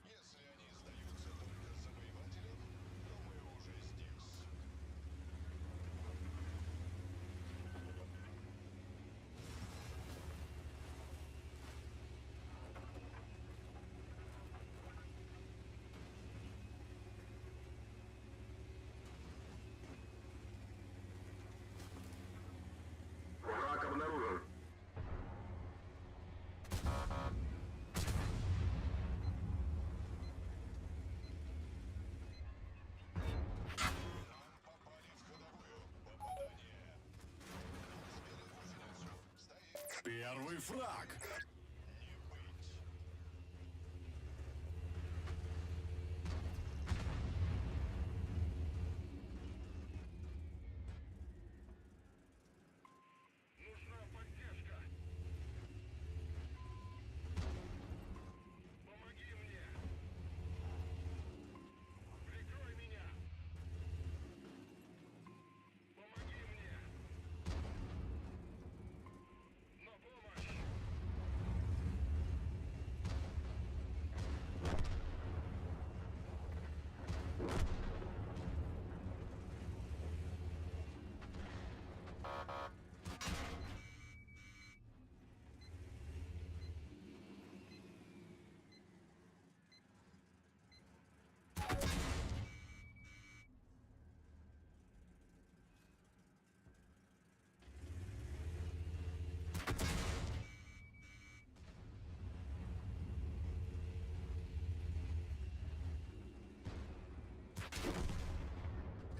Если они сдаются только завоевателям, то мы уже здесь. Враг обнаружен. Нам попали в ходовую. Попадание. Сбили гусеницу. Стоит. Первый фраг. Не быть. Нужна поддержка. Помоги мне. Прикрой меня. Помоги мне. На помощь.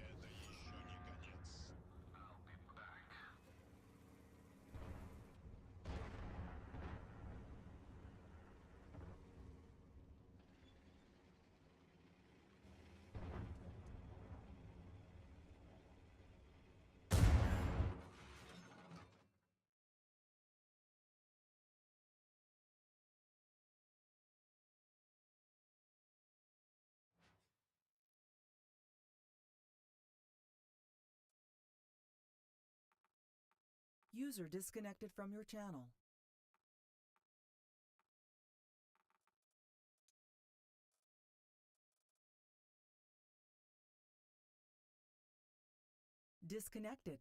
Это еще не конец. User disconnected from your channel. Disconnected.